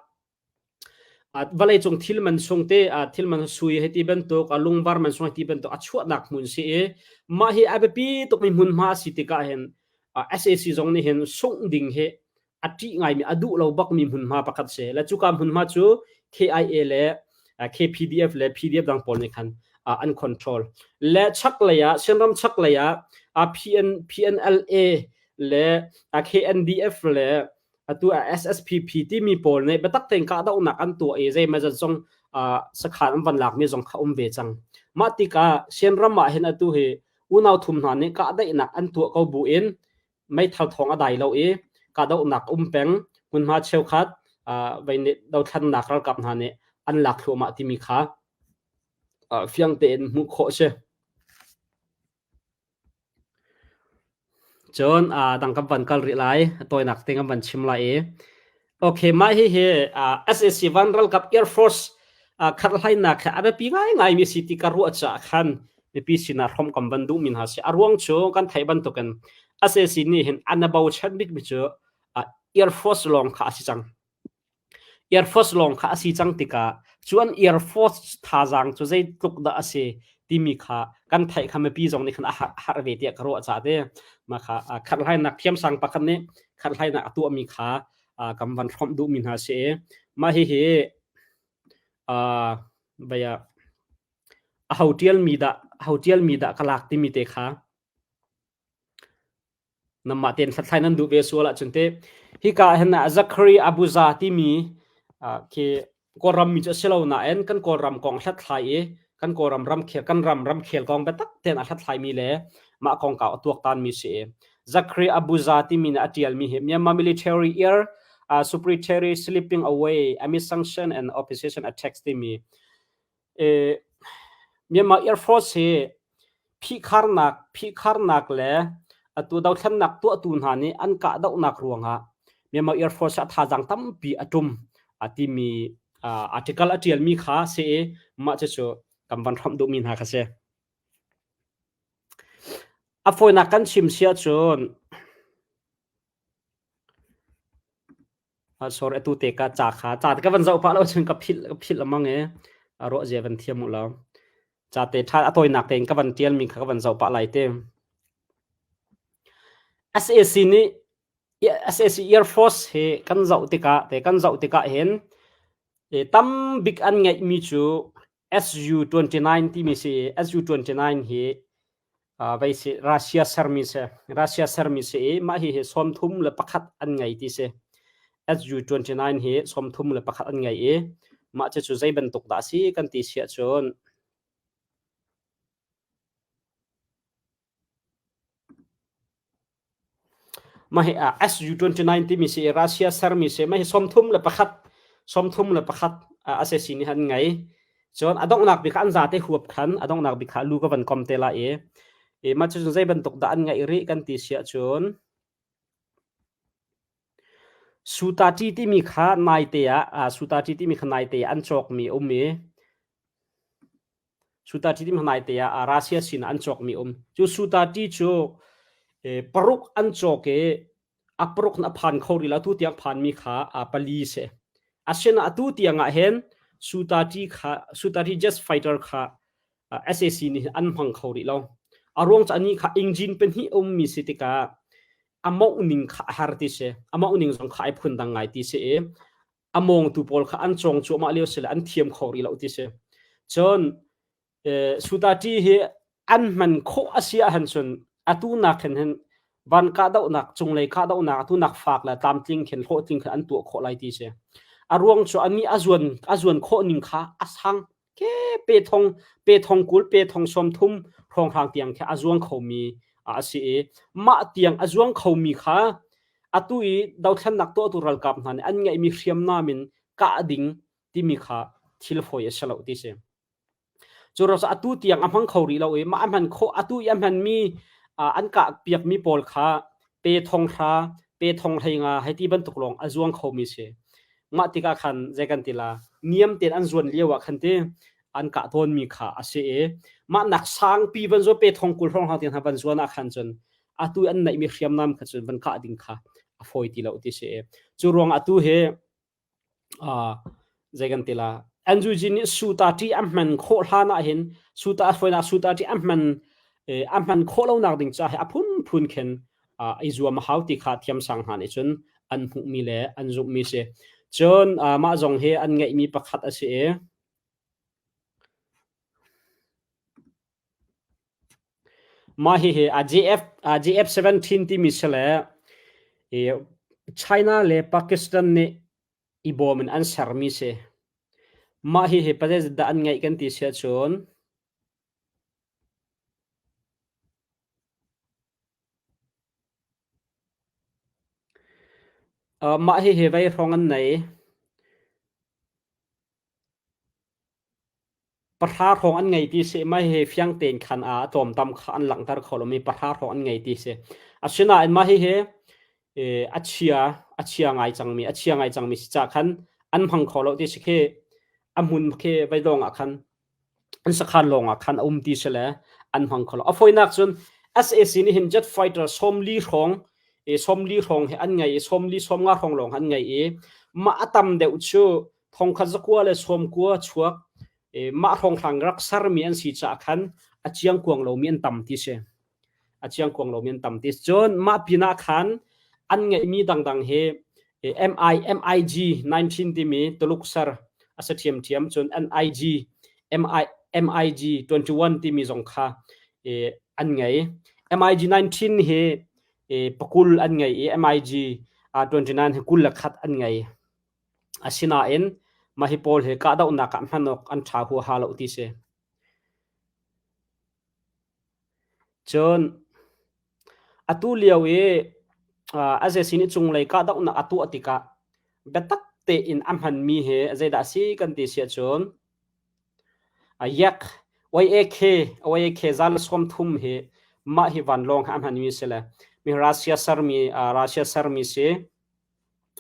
A: vawleicung thil man sung te thil man sui hei ti bantuk lungvar man sung hei ti bantuk a chuahnak hmun si i mah hi a biapi tukmi hmunhma a si tikah hin SAC zong nih hin sungh ding hi a ṭih ngaimi a duh lo bakmi hmunhma pakhat si le cuka hmunhma cu KIA le KPDF le PDF dang pawl nih khan an control le chaklei ah Sianram chaklei ah PN PNLA le KNDF le atu SSPP timi pawl nih biatak tein kahdohnak an tuah i zeimazat zong sakhan an van lakmi zong kha um ve cang. Mah tikah Sianram ah hin atu hi unau thum hna nih kahdaihnak an tuah ko bu in meithal thawng a dai lo i kahdohnak um peng hmunhma cheukhat vei nih dothlannak ralkap hna nih an lak thluahmah timi kha fiang tein hmuh khawh a si. Cun dang kan van kal rih lai. A tawinak te kan van chim lai i. Okay, mah hihi SAC van ralkap Air Force kharhlainak he a biapi ngaingaimi si ti ka ruah caah khan mipi sinah hrawm kan van duhmi hna si. A ruang cu kan theih bantukin SAC nih hin an a bochan bikmi cu Air Force lawng kha a si cang. Air Force lawng kha a si cang tikah cu an Air Force thazaang cu zeitluk dah a si timi kha kan theih kha mipi zong nih khan a harh ve tiah ka ruah caah te mah kha kharhlainak thiamsang pakhat nih kharhlainak a tuahmi kha kan van hrawmh duhmi hna si i mah hihi bia aho ṭialmi dah aho ṭialmi dah ka lak timi te kha Nanmah tein hlathlai nan duh ve sual ahcun teh hika ah hin Zachary Abuza timi khi Kawlram mi cu a si lo nain kan Kawlram kong hlathlai i kan Kawlram ramkhel kan ram ramkhel kong biatak tein a hlathlaimi le mah kongkau a tuaktanmi si i Zachary Abuza timi nih a ṭialmi hi Myanmar military air uh, superiority slipping away amid sanction and opposition attacks timi Myanmar Air Force hi phihkharnak phihkharnak le atu dothlennak tuahtu hna nih an kahdohnak ruangah Myanmar Air Force a thazaang tampi a ṭum a timi article a ṭialmi kha si i mah cucu kan van hrawmh duhmi hna kha si. A fawinak kan chim si ahcun Sorry atu te ka ca kha ca te ka van zoh pah lo cun ka philh ka philh lengmang i a ruah zia van thiam u law. Ca te ṭha a tawinak tein ka van ṭialmi kha ka van zoh pah lai te. SAC nih SAC Air Force hi kan zoh tikah te kan zoh tikah hin tam bik an ngeihmi cu SU-29 timi si i SU-29 hi vei si Russia sermi si Russia sermi si i mah hi hi 31 an ngei ti si SU-29 hi 31 an ngei i mah cu cu zei bantuk dah si kan ti si ahcun Mah hi SU-29 timi si i Russia sermi si. Mah hi 31 31 a si nih an ngei. Cun a donghnak bik an zate huap khan a donghnak bik kha lu ka van kom te lai i i mah cu zei bantuk dah an ngeih rih kan ti si ahcun Sutati timi kha naite ah Sutati timi kha naite ah an cawkmi a um i Sutati timi naite ah Russia sin ah an cawkmi um. Cu Sutati cu paruk an cawk i a paruk a phan kho rih lo. Atu tiang phanmi kha pali si. Asinain atu tiang ah hin Sutati kha Sutati jet fighter kha SAC nih an hmang kho rih lo. A ruang cu anih kha engine pahnih a ummi si tikah a mawngh ning kha a har ti si. A mawngh ning zong kha ai phundang ngai ti si i a mawngtu pawl kha an cawng cuahmah lio si le an thiam kho rih lo ti si. Cun Sutati hi an hman khawh a si ahhin cun atu nak hin hin van kahdohnak cunglei kahdohnak atu nak fak le tlamtling khin hlawhtling khin an tuah khawh lai ti si. A ruang cu ani a zuan a zuan khawh ning kha a sang ke pe thong pe thong kul pe thong som thum hrawnghrang tiang khi a zuang khomi a si i mah tiang a zuang khomi kha. Atu i dothlennak tuahtu ralkap hna nih an ngeihmi hriamnam in kah ding timi kha thil fawi a si lo ti si. Cu ruangah atu tiang a hmang kho rih lo i mah a hman khawh atu i a hmanmi an kah piakmi pawl kha pe thong hra pe thong hlei nga hei ti bantuk lawng a zuang khomi si. Mah tikah khan zei kan ti la niam tein an zuan lio ah khan ti an kah tawnmi kha a si i mah nak sangpi van zuan pe thong 20 hrawng hang tiang hna van zuan ah khan cun atu an neihmi hriamnam kha cun van kah ding kha a fawi ti lo ti si i cu ruang atu hi zei kan ti la NUG nih suta ṭi a hman khawh hlan ah hin suta a fawinak suta ṭi a hman a hman khawh lonak ding ca hi a phunphun khin i zuam a hau ti kha thiamsang hna nih cun an hmuhmi le an zumhmi si. Cun mah zong hi an ngeihmi pakhat a si i Mah hihi a JF JF-17 timi si le China le Pakistan nih i bawm in an sermi si. Mah hihi pazei dah an ngeih kan ti si ahcun mah hihi vei hrawng an nei. Pahra hrawng an ngei ti si. Mah hihi fiang tein khan a tlawmtam kha an langhter kho lomi pahra hrawng an ngei ti si. Asinain mah hihi a chia a chia ngai cangmi a chia ngai cangmi si cah khan an hmang kho lo ti si khi a hmun khi vei lawng ah khan an sakhan lawng ah khan a um ti si le an hmang kho lo. A fawinak cun SAC nih hin jet fighter 40 hrawng 40 hrawng hi an ngei i 40 sawmnga hrawng lawng an ngei i mah a tam deuh cu thongkhat zakua le sawmkua chuak mah hrawnghrang rak sermi an si caah khan a chiangkuang lomi an tam ti si. A chiangkuang lomi an tam ti. Cun mah pinah khan an ngeihmi dangdang hi MI MIG 19 timi Tuluk ser a si ṭhiamṭhiam cun NIG MI MIG 21 timi zong kha an ngei. MIG 19 hi pakul an ngei i MIG 29 hi 21 an ngei. Asinain mah hi pawl hi kahdohnak ah hman awk an ṭha huaha lo ti si. Cun atu lio i SAC nih cunglei kahdohnak a tuah tikah biatak tein a hmanmi hi zeidah a si kan ti si ahcun yak YAK YAK zal 30 hi mah hi vanlawng hi a hmanmi si le mi Russia sermi Russia sermi si.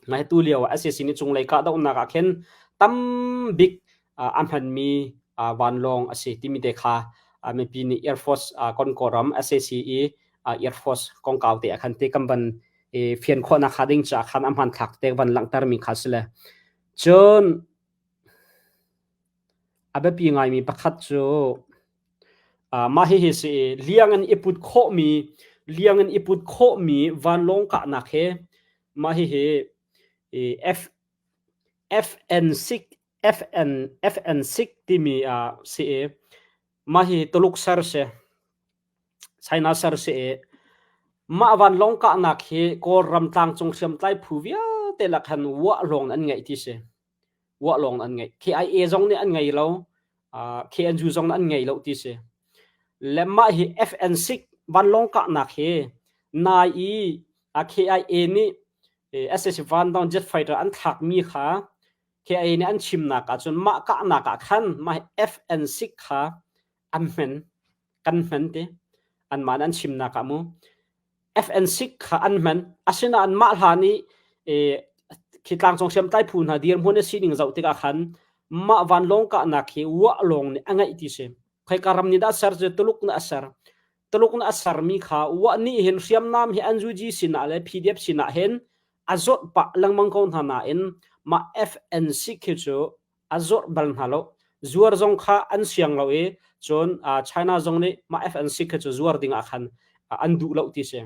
A: Nai tu lio ah SAC nih cunglei kahdohnak ah khin tam bik a hmanmi vanlawng a si timi te kha mipi nih Air Force Kawlram SAC i Air Force kongkau te ah khan te kan van fian khawhnak hnga ding caah khan a hmanthlak te van langhtermi kha si le cun a biapi ngaimi pakhat cu mah hihi si i liang in i put khawhmi liang in i put khawhmi vanlawng kahnak hi mah hihi F FN6 FN FN6 timi si i mah hi Tuluk ser si China ser si i mah vanlawng kahnak hi Kawlram tlangcung hriamtlai phu vialte lak han uah lawng an ngeih ti si. Uah lawng an ngeih. KIA zong nih an ngei lo. KNU zong nih an ngei lo ti si. Le mah hi FN6 vanlawng kahnak hi nai i KIA nih SAC vanlawng jet fighter an thlakmi kha KIA nih an chimnak ahcun mah kahnak ah khan mah FN6 kha an hmen kan hmen ti anmah nih an chimnak ah mu FN6 kha an hman. Asinain mah hlan i khi tlangcung hriamtlai phu hna dirhmun a sining zoh tikah khan mah vanlawng kahnak hi uah lawng nih a ngeih ti si. Khoika ram nih dah a ser cu Tuluk nih a ser. Tuluk nih a sermi kha uah nih hin hriamnam hi NUG sinah le PDF sinah hin a zawt pah lengmang ko hna nain mah FN6 hi cu a zawrh bal hna lo. Zuar zong kha an siang lo i cun China zong nih mah FNC kha cu zuar ding ah khan an duh lo ti si.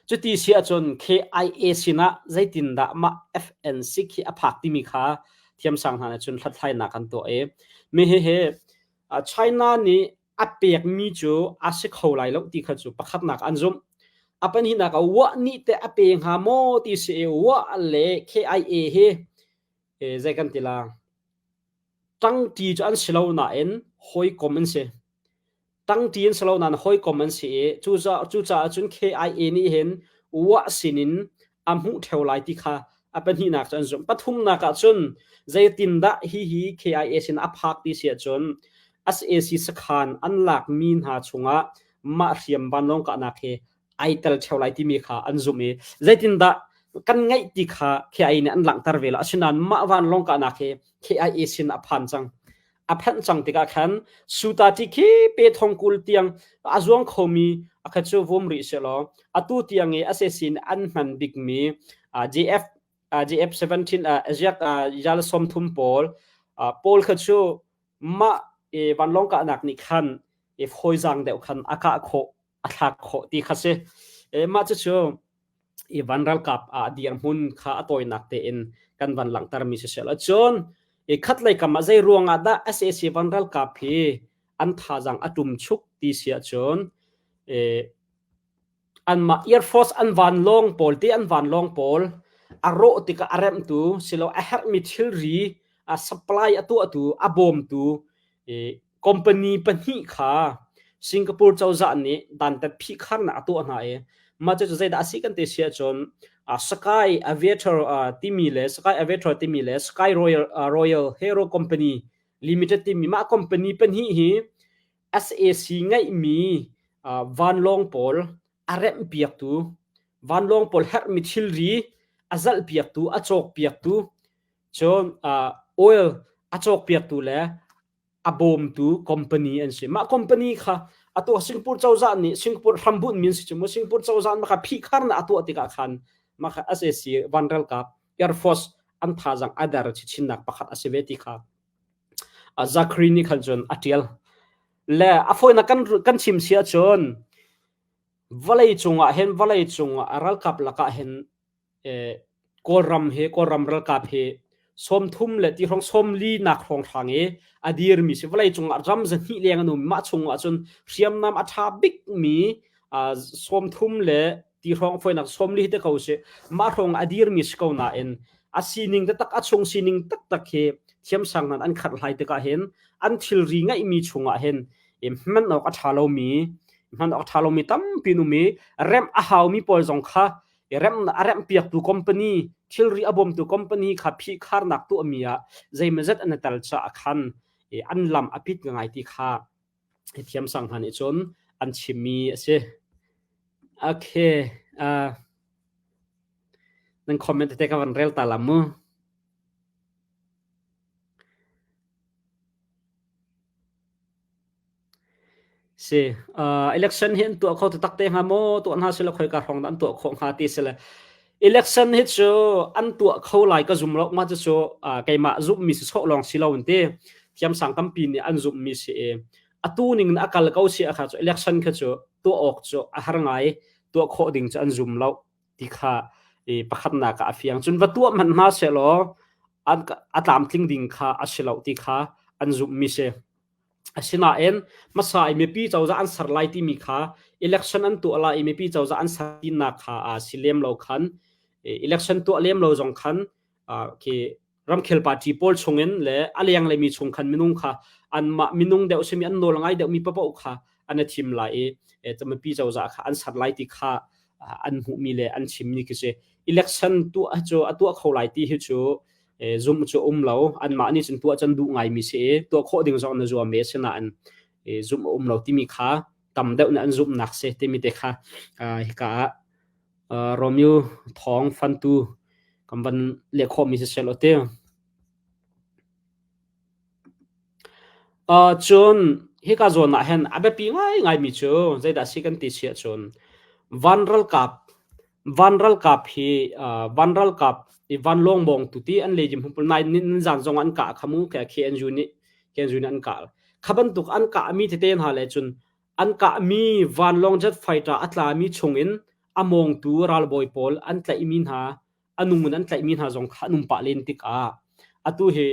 A: Cuti si ahcun KIA sinah zeitindah mah FNC khi a phak timi kha thiamsang hna nih cun hlathlainak an tuah i mi hihi China nih a pekmi cu a si kho lai lo ti kha cu pakhatnak an zumh. A pahnihnak ah wah nih teh a pe hnga maw ti si i wah le KIA hi zei kan ti la ṭangṭi cu an si lo nain hawikom an si. Ṭangṭi an si lo nain hawikom an si i cucaah cun KIA nih hin wah sinin a hmuh ṭheo lai ti kha a pahnihnak cu an zumh. Pathumnak ah cun zeitindah hihi KIA sin a phak ti si ahcun SAC sakhan an lakmi hna chungah mah hriam vanlawng kahnak hi ai tel ṭheo lai timi kha an zumh i zeitindah kan ngeih ti kha KIA nih an langhter ve lo. Asinain mah vanlawng kahnak hi KIA sin a phan cang. A phanh cang tikah khan Sutati khi pe thong 20 tiang a zuang khomi a kha cu vum rih sehlaw atu tiang i SAC nih an hman bikmi JF JF-17 ziak yal 30 pawl pawl kha cu mah vanlawng kahnak nih khan fawizaang deuh khan a kah khawh a thlak khawh ti kha si. Mah cucu i van ralkap ah dirhmun kha a tawinak tein kan van langhtermi si seh cun i khatlei kam ah zei ruang ah dah SAC van ralkap hi an thazaang a tum chuk ti si ahcun anmah Air Force an vanlawng pawl ti an vanlawng pawl a rawh tikah a remhtu silo a herhmi thilri a supply a tuahtu a bawmtu company pahnih kha Singapore cozah nih dantat phihkharnak a tuah hna i mah cu zeidah a si kan ti si ahcun Sky Aviator timi le Sky Aviator timi le Sky Royal Royal Hero Company Limited timi mah company pahnih hi SAC ngeihmi vanlawng pawl a remhpiaktu vanlawng pawl herhmi thilri a zalhpiaktu a cawkpiaktu cun oil a cawkpiaktu le a bawmtu company an si. Mah company kha atu Singapore cozah nih Singapore hrambunh min si cu mu Singapore cozah mah kha phihkharnak a tuah tikah khan mah kha SAC van ralkap Air Force an thazaang a der chinnak pakhat a si ve ti kha Zachary nih khan cun a tial. Le a fawinak kan kan chim si ahcun vawlei cungah hin vawlei cung ah ralkap lakah hin Kawlram hi Kawlram ralkap hi 30 le ti hrawng 40 nak hrawnghrang i a dirmi si vawlei cungah ram 200 leng an um mah chung ah cun hriamnam a ṭha bikmi 30 le ti hrawng foinak 40 te ko si mah hrawng a dirmi si ko nain a sining taktak a chung sining taktak hi thiamsang nan an khat hlai tikah hin an thilri ngeihmi chungah hin hman awk a ṭha lomi hman awk a ṭha lomi tampi an um i remh a haumi pawl zong kha i remh a remhpiaktu company thilri a bawmtu company kha phihkharnak tuahmi ah zeimawzat an i tel caah khan an lam a pit ngai ti kha thiamsang hna nih cun an chimmi a si. Okay, uh, nan comment te ka van rel ta lam mu. Si. Uh, election hi an tuah kho taktak te hnga maw? Tuah hna sila khoika hrawng dah an tuah khawh hnga ti sila. Election hi cu an tuah kho lai ka zum lo ma cu cu uh, keimah zumhmi si sawh lawng si lo an ti. Thiamsang tampi nih an zumhmi si i atu ning in a kal ko si a kha cu election kha cu tuah awk cu a har ngai tuah khawh ding cu an zum lo ti kha i pakhatnak ah a fiang. Cun va tuah hmanh hna sehlaw an a tlamtling ding kha a si lo ti kha an zumhmi si. Asinain hmasa i mipi cozah an ser lai timi kha election an tuah lai i mipi cozah an ser tinak kha aa si lem lo khan election tuah lem lo zong khan khi ramkhel party pawl chungin le a lenglei mi chung khan minung kha anmah minung deuh simi an nawl ngai deuh mi paoh kha an i thim lai i mipi cozah kha an ser lai ti kha an hmuhmi le an chimmi khi si. Election tuah cu a tuah kho lai ti hi cu zumh cu um lo anmah nih cun tuah can duh ngaimi si i tuah khawh ding zong na zuam ve sinain zumh a um lo timi kha tam deuh nih an zumhnak si timi te kha hika ah Romeo thawng fantu kan van leh khawhmi si sel te. Cun hika zawn ah hin a biapi ngaingaimi cu zeidah a si kan ti si ahcun van ralkap van ralkap hi van ralkap i vanlawng mawngtu ti an lejim hmumpul nai nizan zong an kah kha mu KNU nih KNU nih an kah. Kha bantuk an kahmi tete hna le cun an kahmi vanlawng jet fighter a tlami chungin a mawngtu ralbawi pawl an tlaihmi hna a nung in an tlaihmi hna zong kha an um pah len tikah atu hi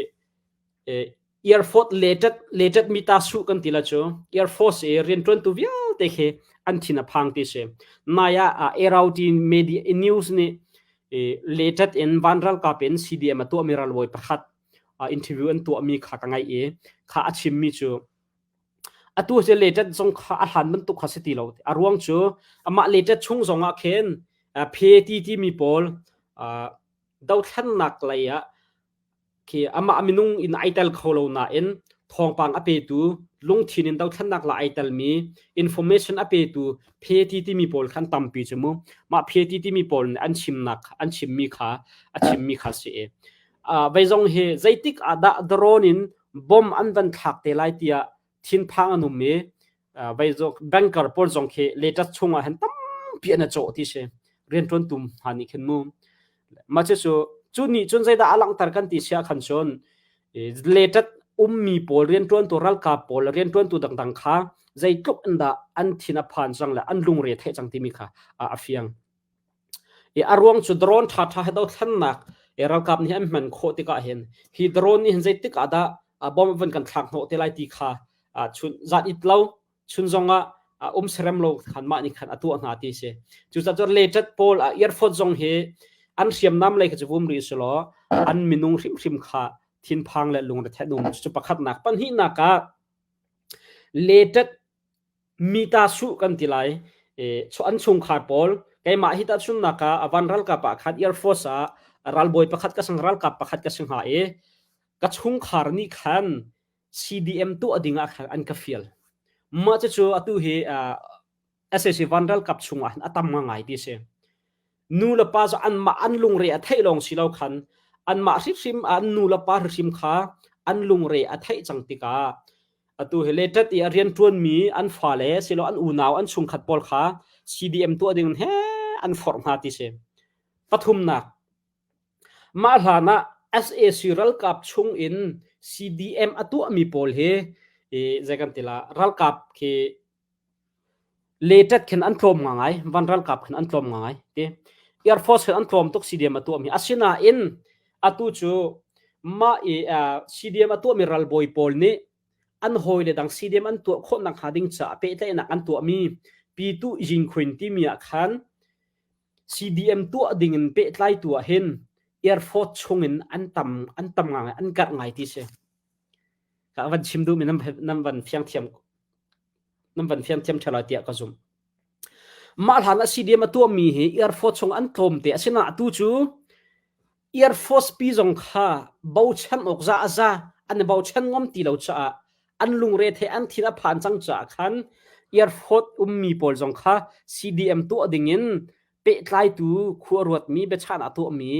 A: Air Force letet letet mi ta su kan ti la cu Air Force i rianṭuantu vialte khi an thin a phang ti si. Nai ah ART media news nih letet in van ralkap in CDM a tuahmi ralbawi pakhat interview an tuahmi kha ka ngaih i kha a chimmi cu atu cu letet zong kha a hlan bantuk kha si ti lo. A ruang cu amah letet chung zong ah khin Phe timi pawl dothlennak lei ah khi amah minung in ai tel kho lo nain thawngpang a petu lungthin in dothlennak la ai telmi information a petu pheti timi pawl khan tampi cu mu mah pheti timi pawl nih an chimnak an chimmi kha a chimmi kha si i vei zong hi zeitik ah dah drone in bomb an van thlak te lai tiah thinphang an um i vei zong banker pawl zong khi latest chungah hin tampi an cawh ti si rianṭuan tum hna nih khin mu mah cu cu nih cun zeidah a langhter kan ti sia khan cun latest ummi pawl rianṭuantu ralkap pawl rianṭuantu dangdang kha zeitluk in dah an thin a phan cang le an lungre theih cang timi kha a fiang I a ruang cu drone ṭhaṭha he dothlennak ralkap nih an hman khawh tikah hin hi drone nih hin zeitik ah dah bomb van kan thlak hnawh te lai ti kha chun zan it lo chun zong ah um serem lo khan mah nih khan a tuah hna ti si. Cucaah cun latest pawl Air Force zong hi an hriamnam lei kha cu vum rih si law an minung hrimhrim kha thinphang le lungretheih um cu pakhatnak pahnihnak ah latest Mi ta suh kan ti lai. An chungkhar pawl keimah hi tahchunhnak ah van ralkap ah khan Air Force ah ralbawi pakhat ka sang ralkap pakhat ka si hnga i ka chungkhar nih khan CDM tuah ding ah khan an ka fial. Mah cucu atu hi SAC van ralkap chungah hin a tam ngai ti si. Nu le pa cu anmah an lungre a theih lawng si lo khan anmah hrimhrim an nu le pa hrimhrim kha an lungre a theih cang tikah atu hi letat i a rianṭuanmi an fale silo an unau an chungkhat pawl kha CDM tuah ding he an forh hna ti si. Pathumnak, mah hlan ah SAC ralkap chung in CDM a tuahmi pawl hi zei kan ti la ralkap khi Leṭet khin an tlawm ngai, van ralkap khin an tlawm ngai ti. Air Force khin an tlawm tuk CDM a tuahmi. Asinain atu cu mah i CDM a tuahmi ralbawi pawl nih an hawile dang CDM an tuah khawh nakhnga ding caah pehtlaihnak an tuahmi Pitu Yingkhuin timi ah khan CDM tuah ding in pehtlaitu ah hin Air Force chungin an tam an tam ngai an karh ngai ti si. Ka van chim duhmi nan nan van fiang thiam nan van fiang thiam ṭheo lai tiah ka zumh. Mah hlan ah CDM a tuahmi hi Air Force chung an tlawm te asinain atu cu Air Force pi zong kha bochan awk za a za an i bochan ngam ti lo caah an lungre the an thin a phan cang caah khan Air Force ummi pawl zong kha CDM tuah dingin pehtlaitu khua ruatmi biachahnak tuahmi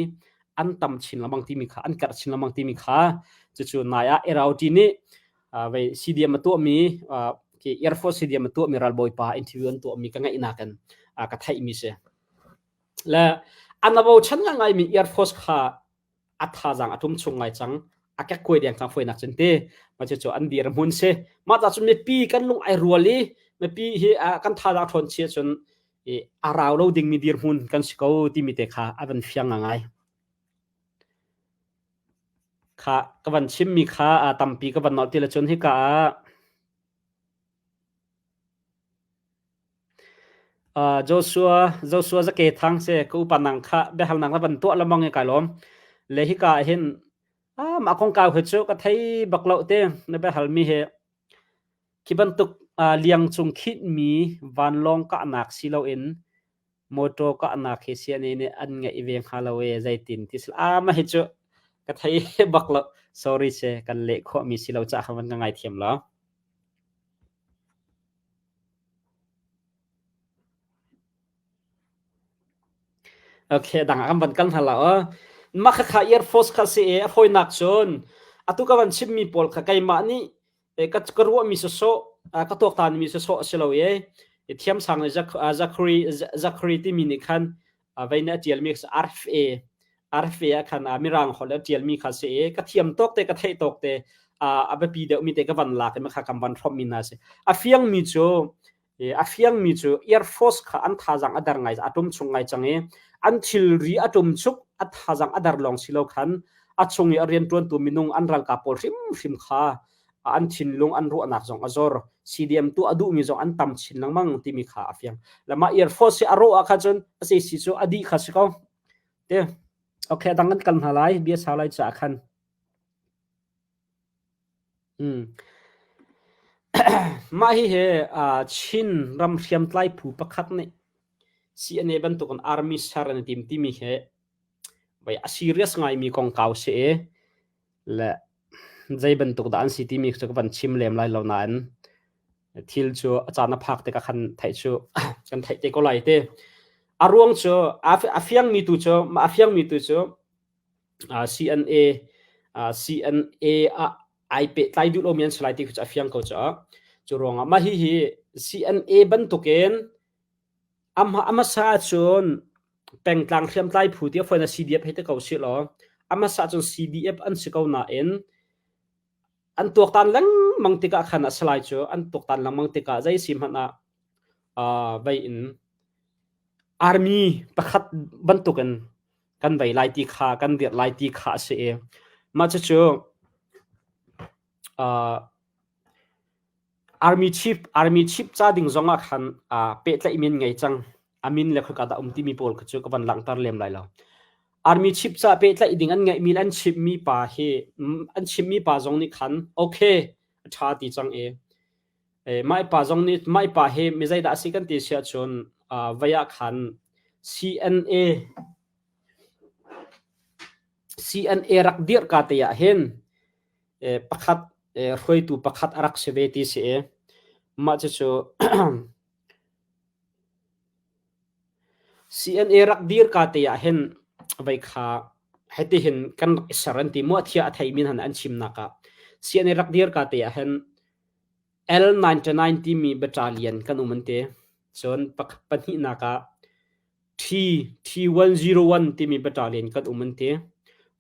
A: an tam chin lengmang timi kha an karh chin lengmang timi kha cucu nai ah ROT nih vei CDM a tuahmi khi Air Force CDM a tuahmi ralbawi pa interview an tuahmi ka ngaihnak in ka theihmi si le an bochan ngaingaimi Air Force kha a thazaang a ṭum chung ngai cang a kekkuai deng cang fawinak cun ti mah cucu an dirhmun si mah ca cun mipi kan lung ai rual i mipi hi kan thazaang ṭhawn chi ahcun a rau lo dingmi dirhmun kan si ko timi te kha a van fiang ngai kha ka van chimmi kha tampi ka van nolh ti le cun hika ah Joshua Joshua zake thang se ka upa nang kha biahalnak na van tuah lamang i kai lawm. Le hika ah hin ah mah kongkau hi cu ka thei bak lo te na biahal mi hi khi bantuk liang cung khinh mi vanlawng kahnak si loin motor kahnak hi siane nih an ngeih ve hnga lo e zeitin ti sil ah mah hi cu ka thei bak lo sorry se kan leh khawh mi si lo ca kha van ka ngaithiam lo. Okay, dang ah kan van kal hna la aw. Mah khakha Air Force kha si i a fawinak cun atu ka van chimmi pawl kha keimah nih ka ka ruahmi sawsawh ka tuaktanmi sawsawh a si lo i thiamsang nih Zachary Zachary timi nih khan vei nih a ṭialmi RFA RFA ah khan mirang holh a ṭialmi kha si i ka thiam tawk te ka theih tawk te a biapi deuhmi te ka van lak i kha kan van hrawmhmi hna a si. A fiangmi cu a fiangmi cu Air Force kha an thazaang a der ngai a ṭum chung ngai cang i an thilri a ṭum chuk a thazaang a der lawng si lo khan a chung i a rianṭuantu minung an ralkap pawl hrimhrim kha an thinlung an ruahnak zong a zor CDM tuah a duhmi zong an tam chin lengmang timi kha a fiang le mah Air Force hi a rawh ah kha cun a si cu a dih kha si ko te okay dang kan kal hna lai bia sau lai caah khan hmm. mah hi he Chin ram hriamtlai phu pakhat nih CNA bantukin army ser an i tim timi hi vai a serious ngaimi kongkau si i le zei bantuk dah an si timi cu ka van chim lem lai lo nain thil cu a caan a phak tikah khan theih cu kan theih te ko lai te. A ruang cu a fiangmi tu cu a fiangmi tu cu CNA CNA ah ai pehtlai duh lomi an si lai ti cu a fiang ko caah cu ruangah mah hihi CNA bantukin a hmasa ahcun pengtlang hriamtlai phu ti a fawi na CDF hei ti ko sih law a hmasa ahcun CDF an si ko nain an tuaktan lengmang tikah khan a si lai cu an tuaktan lengmang tikah zei si hmanh ah vei in army pakhat bantukin kan vei lai ti kha kan dirh lai ti kha a si i mah cucu army chief army chief ca ding zong ah khan pehtlaih min ngei cang a min le khoika dah um timi pawl kha cu ka van langhter lem lai lo army chief ca pehtlaih ding an ngeihmi le an chimhmi pa hi an chimhmi pa zong nih khan okay a ṭha ti cang i Mah pa zong nih mah pa hi mi zeidah a si kan ti si ahcun vei ah khan CNA CNA rak dirh ka te ah hin pakhat hruaitu pakhat a rak si ve ti si i mah cucu CNA rak dir ka te ah hin vei kha hitihin kan rak i ser an ti muah thiah a theimi hna an chimnak ah CNA rak dir ka te ah hin L99 timi battalion kan um an ti. Cun pahnihnak ah T T101 timi battalion kan um an ti.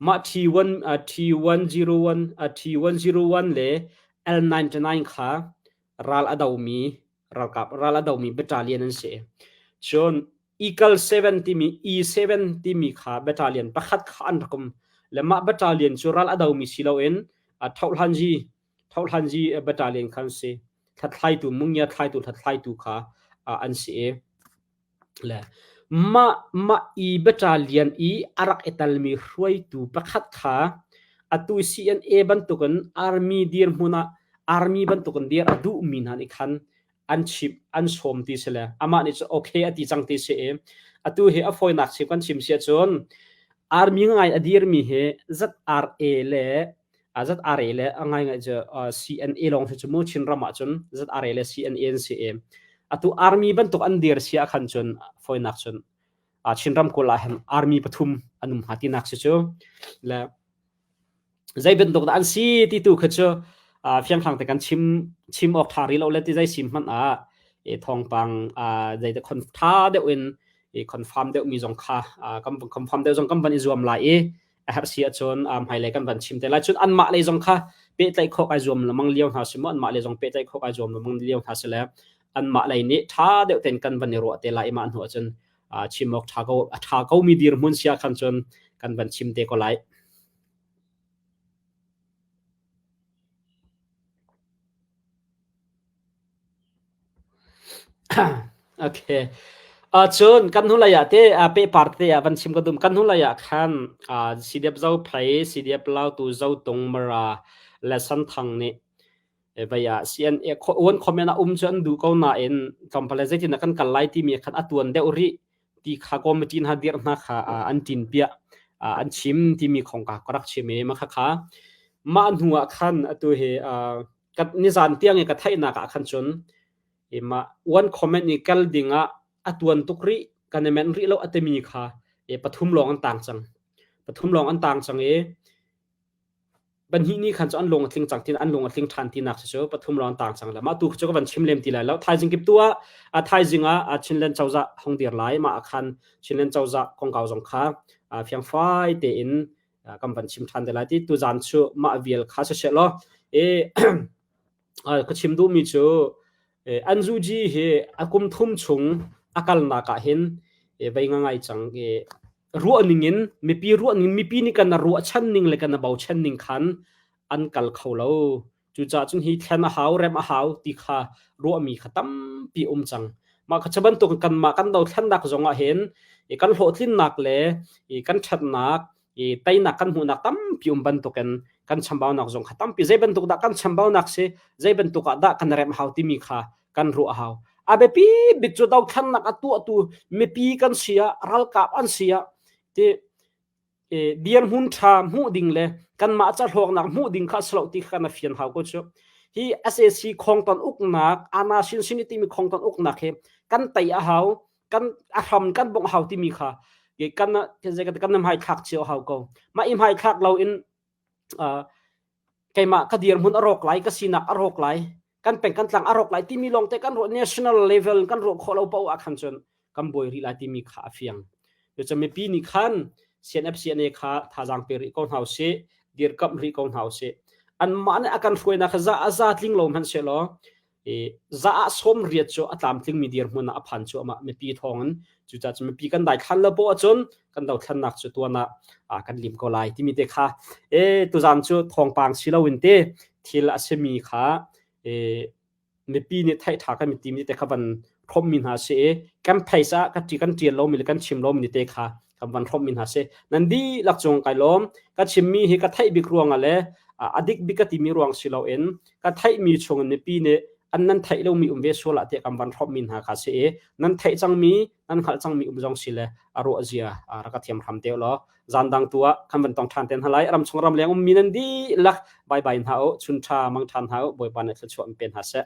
A: Mah T1 T101 T101 le L99 kha ral a domi ralkap ral a domi battalion an si. Cun Eagle 7 timi E7 timi kha battalion pakhat kha an rak um. Le mah battalion cu ral a domi si loin thohhlanzi thohhlanzi battalion kha an si. Hlathlaitu mungia thlaitu hlathlaitu kha an si i le mah mah i battalion i a rak i talmi hruaitu pakhat kha atu CNA bantukin army dirhmun ah army bantukin dir a duhmi hna nih khan an chimh an sawm ti si le amah nih cu okay a ti cang ti si i atu hi a fawinak chim kan chim si ahcun army ngai a dirmi hi ZRA le ZRA le a ngai ngai cu CNA lawng si cu mu Chinram ah cun ZRA le CNA an si i atu army bantuk an dir si ah khan cun fawinak cun Chinram kawl ah hin army pathum an um hnga tinak si cu le zei bantuk dah an si ti tu kha cu fianghlang te kan chim chim awk ṭha rih lo le ti zei sim hmanh ah e thawngpang zei te khon ṭha deuh in i confirm deuh mi zong kha kan confirm deuh zong kan van i zuam lai i a herh si ahcun hmailei kan van chim te lai cun anmah lei zong kha pehtlaih khawh ai zuam lengmang lio hna si mu anmah lei zong pehtlaih khawh ai zuam lengmang lio hna si le anmah lei nih ṭha deuh ten kan van i ruah te lai i mah hnu ahcun chim awk ṭha ko a ṭha ko mi dirhmun sia khan cun kan van chim te ko lai. Okay. Cun kan hnulei ah te pehpar te ah van chim ka dum. Kan hnulei ah khan CDF Zophei, CDF Lautu, Zotung, Mara le Santhang nih vei ah CNA uan comment ah um cu an duh ko nain tlawmpal le zeitin kan kal lai timi khan a tuan deuh rih ti kha committee hna dirh hna kha an tin piah an chim timi khong ka ka rak chim i ma kha kha mah hnu ah khan atu hi nizan tiang i ka theihnak ah khan cun mah one comment i kal ding ah a tuan tuk rih kan i menh rih lo a timi kha pathum lawng an tang cang pathum lawng an tang cang i pahnih ni khan cu an lung a tling cang tin an lung a tling ṭhan tinak cu pathum lawng an tang cang le mah tu cu ka van chim lem ti lai lo thaizing kip tu ah a thaizing ah Chinland cozah hong dir lai mah ah khan Chinland cozah kongkau zong kha fiangfai tein kan van chim ṭhan te lai ti tuzan cu mah vial kha si law e ka chim duhmi cu an zuji hi a kum thum chung a kalnak ah hin vei ngai cang i ruah ning in mipi ruah ning mipi nih kan ruahchan ning le kan bochan ning khan an kal kho lo Cucaah cun hi thlen a hau, rem a hau ti kha ruahmi kha tampi um cang. Mah kha cu bantuk kanmah kan dothlennak zong ah hin i kan hlawhtlinnak le i kan ṭhatnak i teinak kan hmuhnak tampi um bantukin kan chambaunak zong kha tampi zei bantuk dah kan chambaunak si, zei bantuk ah dah kan remh hau timi kha kan ruah a hau. A biapi bik cu dothlannak a tuahtu mipi kan si ah ralkap an si ah ti dirhmun ṭha hmuh ding le kanmah ca hlawknak hmuh ding kha a si lo ti kha kan fian hau ko cu. Hi SAC khongton uknak ana sinsin timi khongton uknak hi kan tei a hau kan a hram kan bongh hau timi kha kan kan hmai thlak cio hau ko. Mah i hmai thlak lo in keimah ka dirhmun a rawk lai ka sinak a rawk lai kan peng kan tlang a rawk lai timi lawng te kan ruah national level kan ruah khawh lo paoh ah khan cun kan buai rih lai timi kha a fiang. Cucu mipi nih khan CNF CNA kha thazaang pe rih ko hna usih dirkamh rih ko hna usih anmah nih a kan hruainak kha za a za tling lo hmanh sehlaw za ah sawm riat cu a tlamtlingmi dirhmun ah a phan cuahmah mipi thawngin cucaah cun mipi kan daithlan lo poah ahcun kan dothlannak cu tuan ah kan lim ko lai timi te kha e tuzan cu thawngpang si loin te thil a simi kha e mipi nih theih ṭha kan timi te kha van hrawmmi hna si i kan face ah kan kan ṭial lomi le kan chim lomi te kha kan van hrawmmi hna si nan dihlak cung kai lawm ka chimmi hi ka theih bik ruangah le a dik bik ka timi ruang si loin ka theihmi chungin mipi nih an nan theih lomi um ve sual ah tiah kan van hrawmmi hna kha si i nan theih cangmi nan hngalh cangmi um zong si le a ruah zia rak ka thiam hram te law zan dang tu ah kan van tong ṭhan te hna lai ram chung ram leng ummi nan dihlak bye bye hna u chun ṭha mang ṭhan hna u bawipa nih thluachuah in pe hna seh.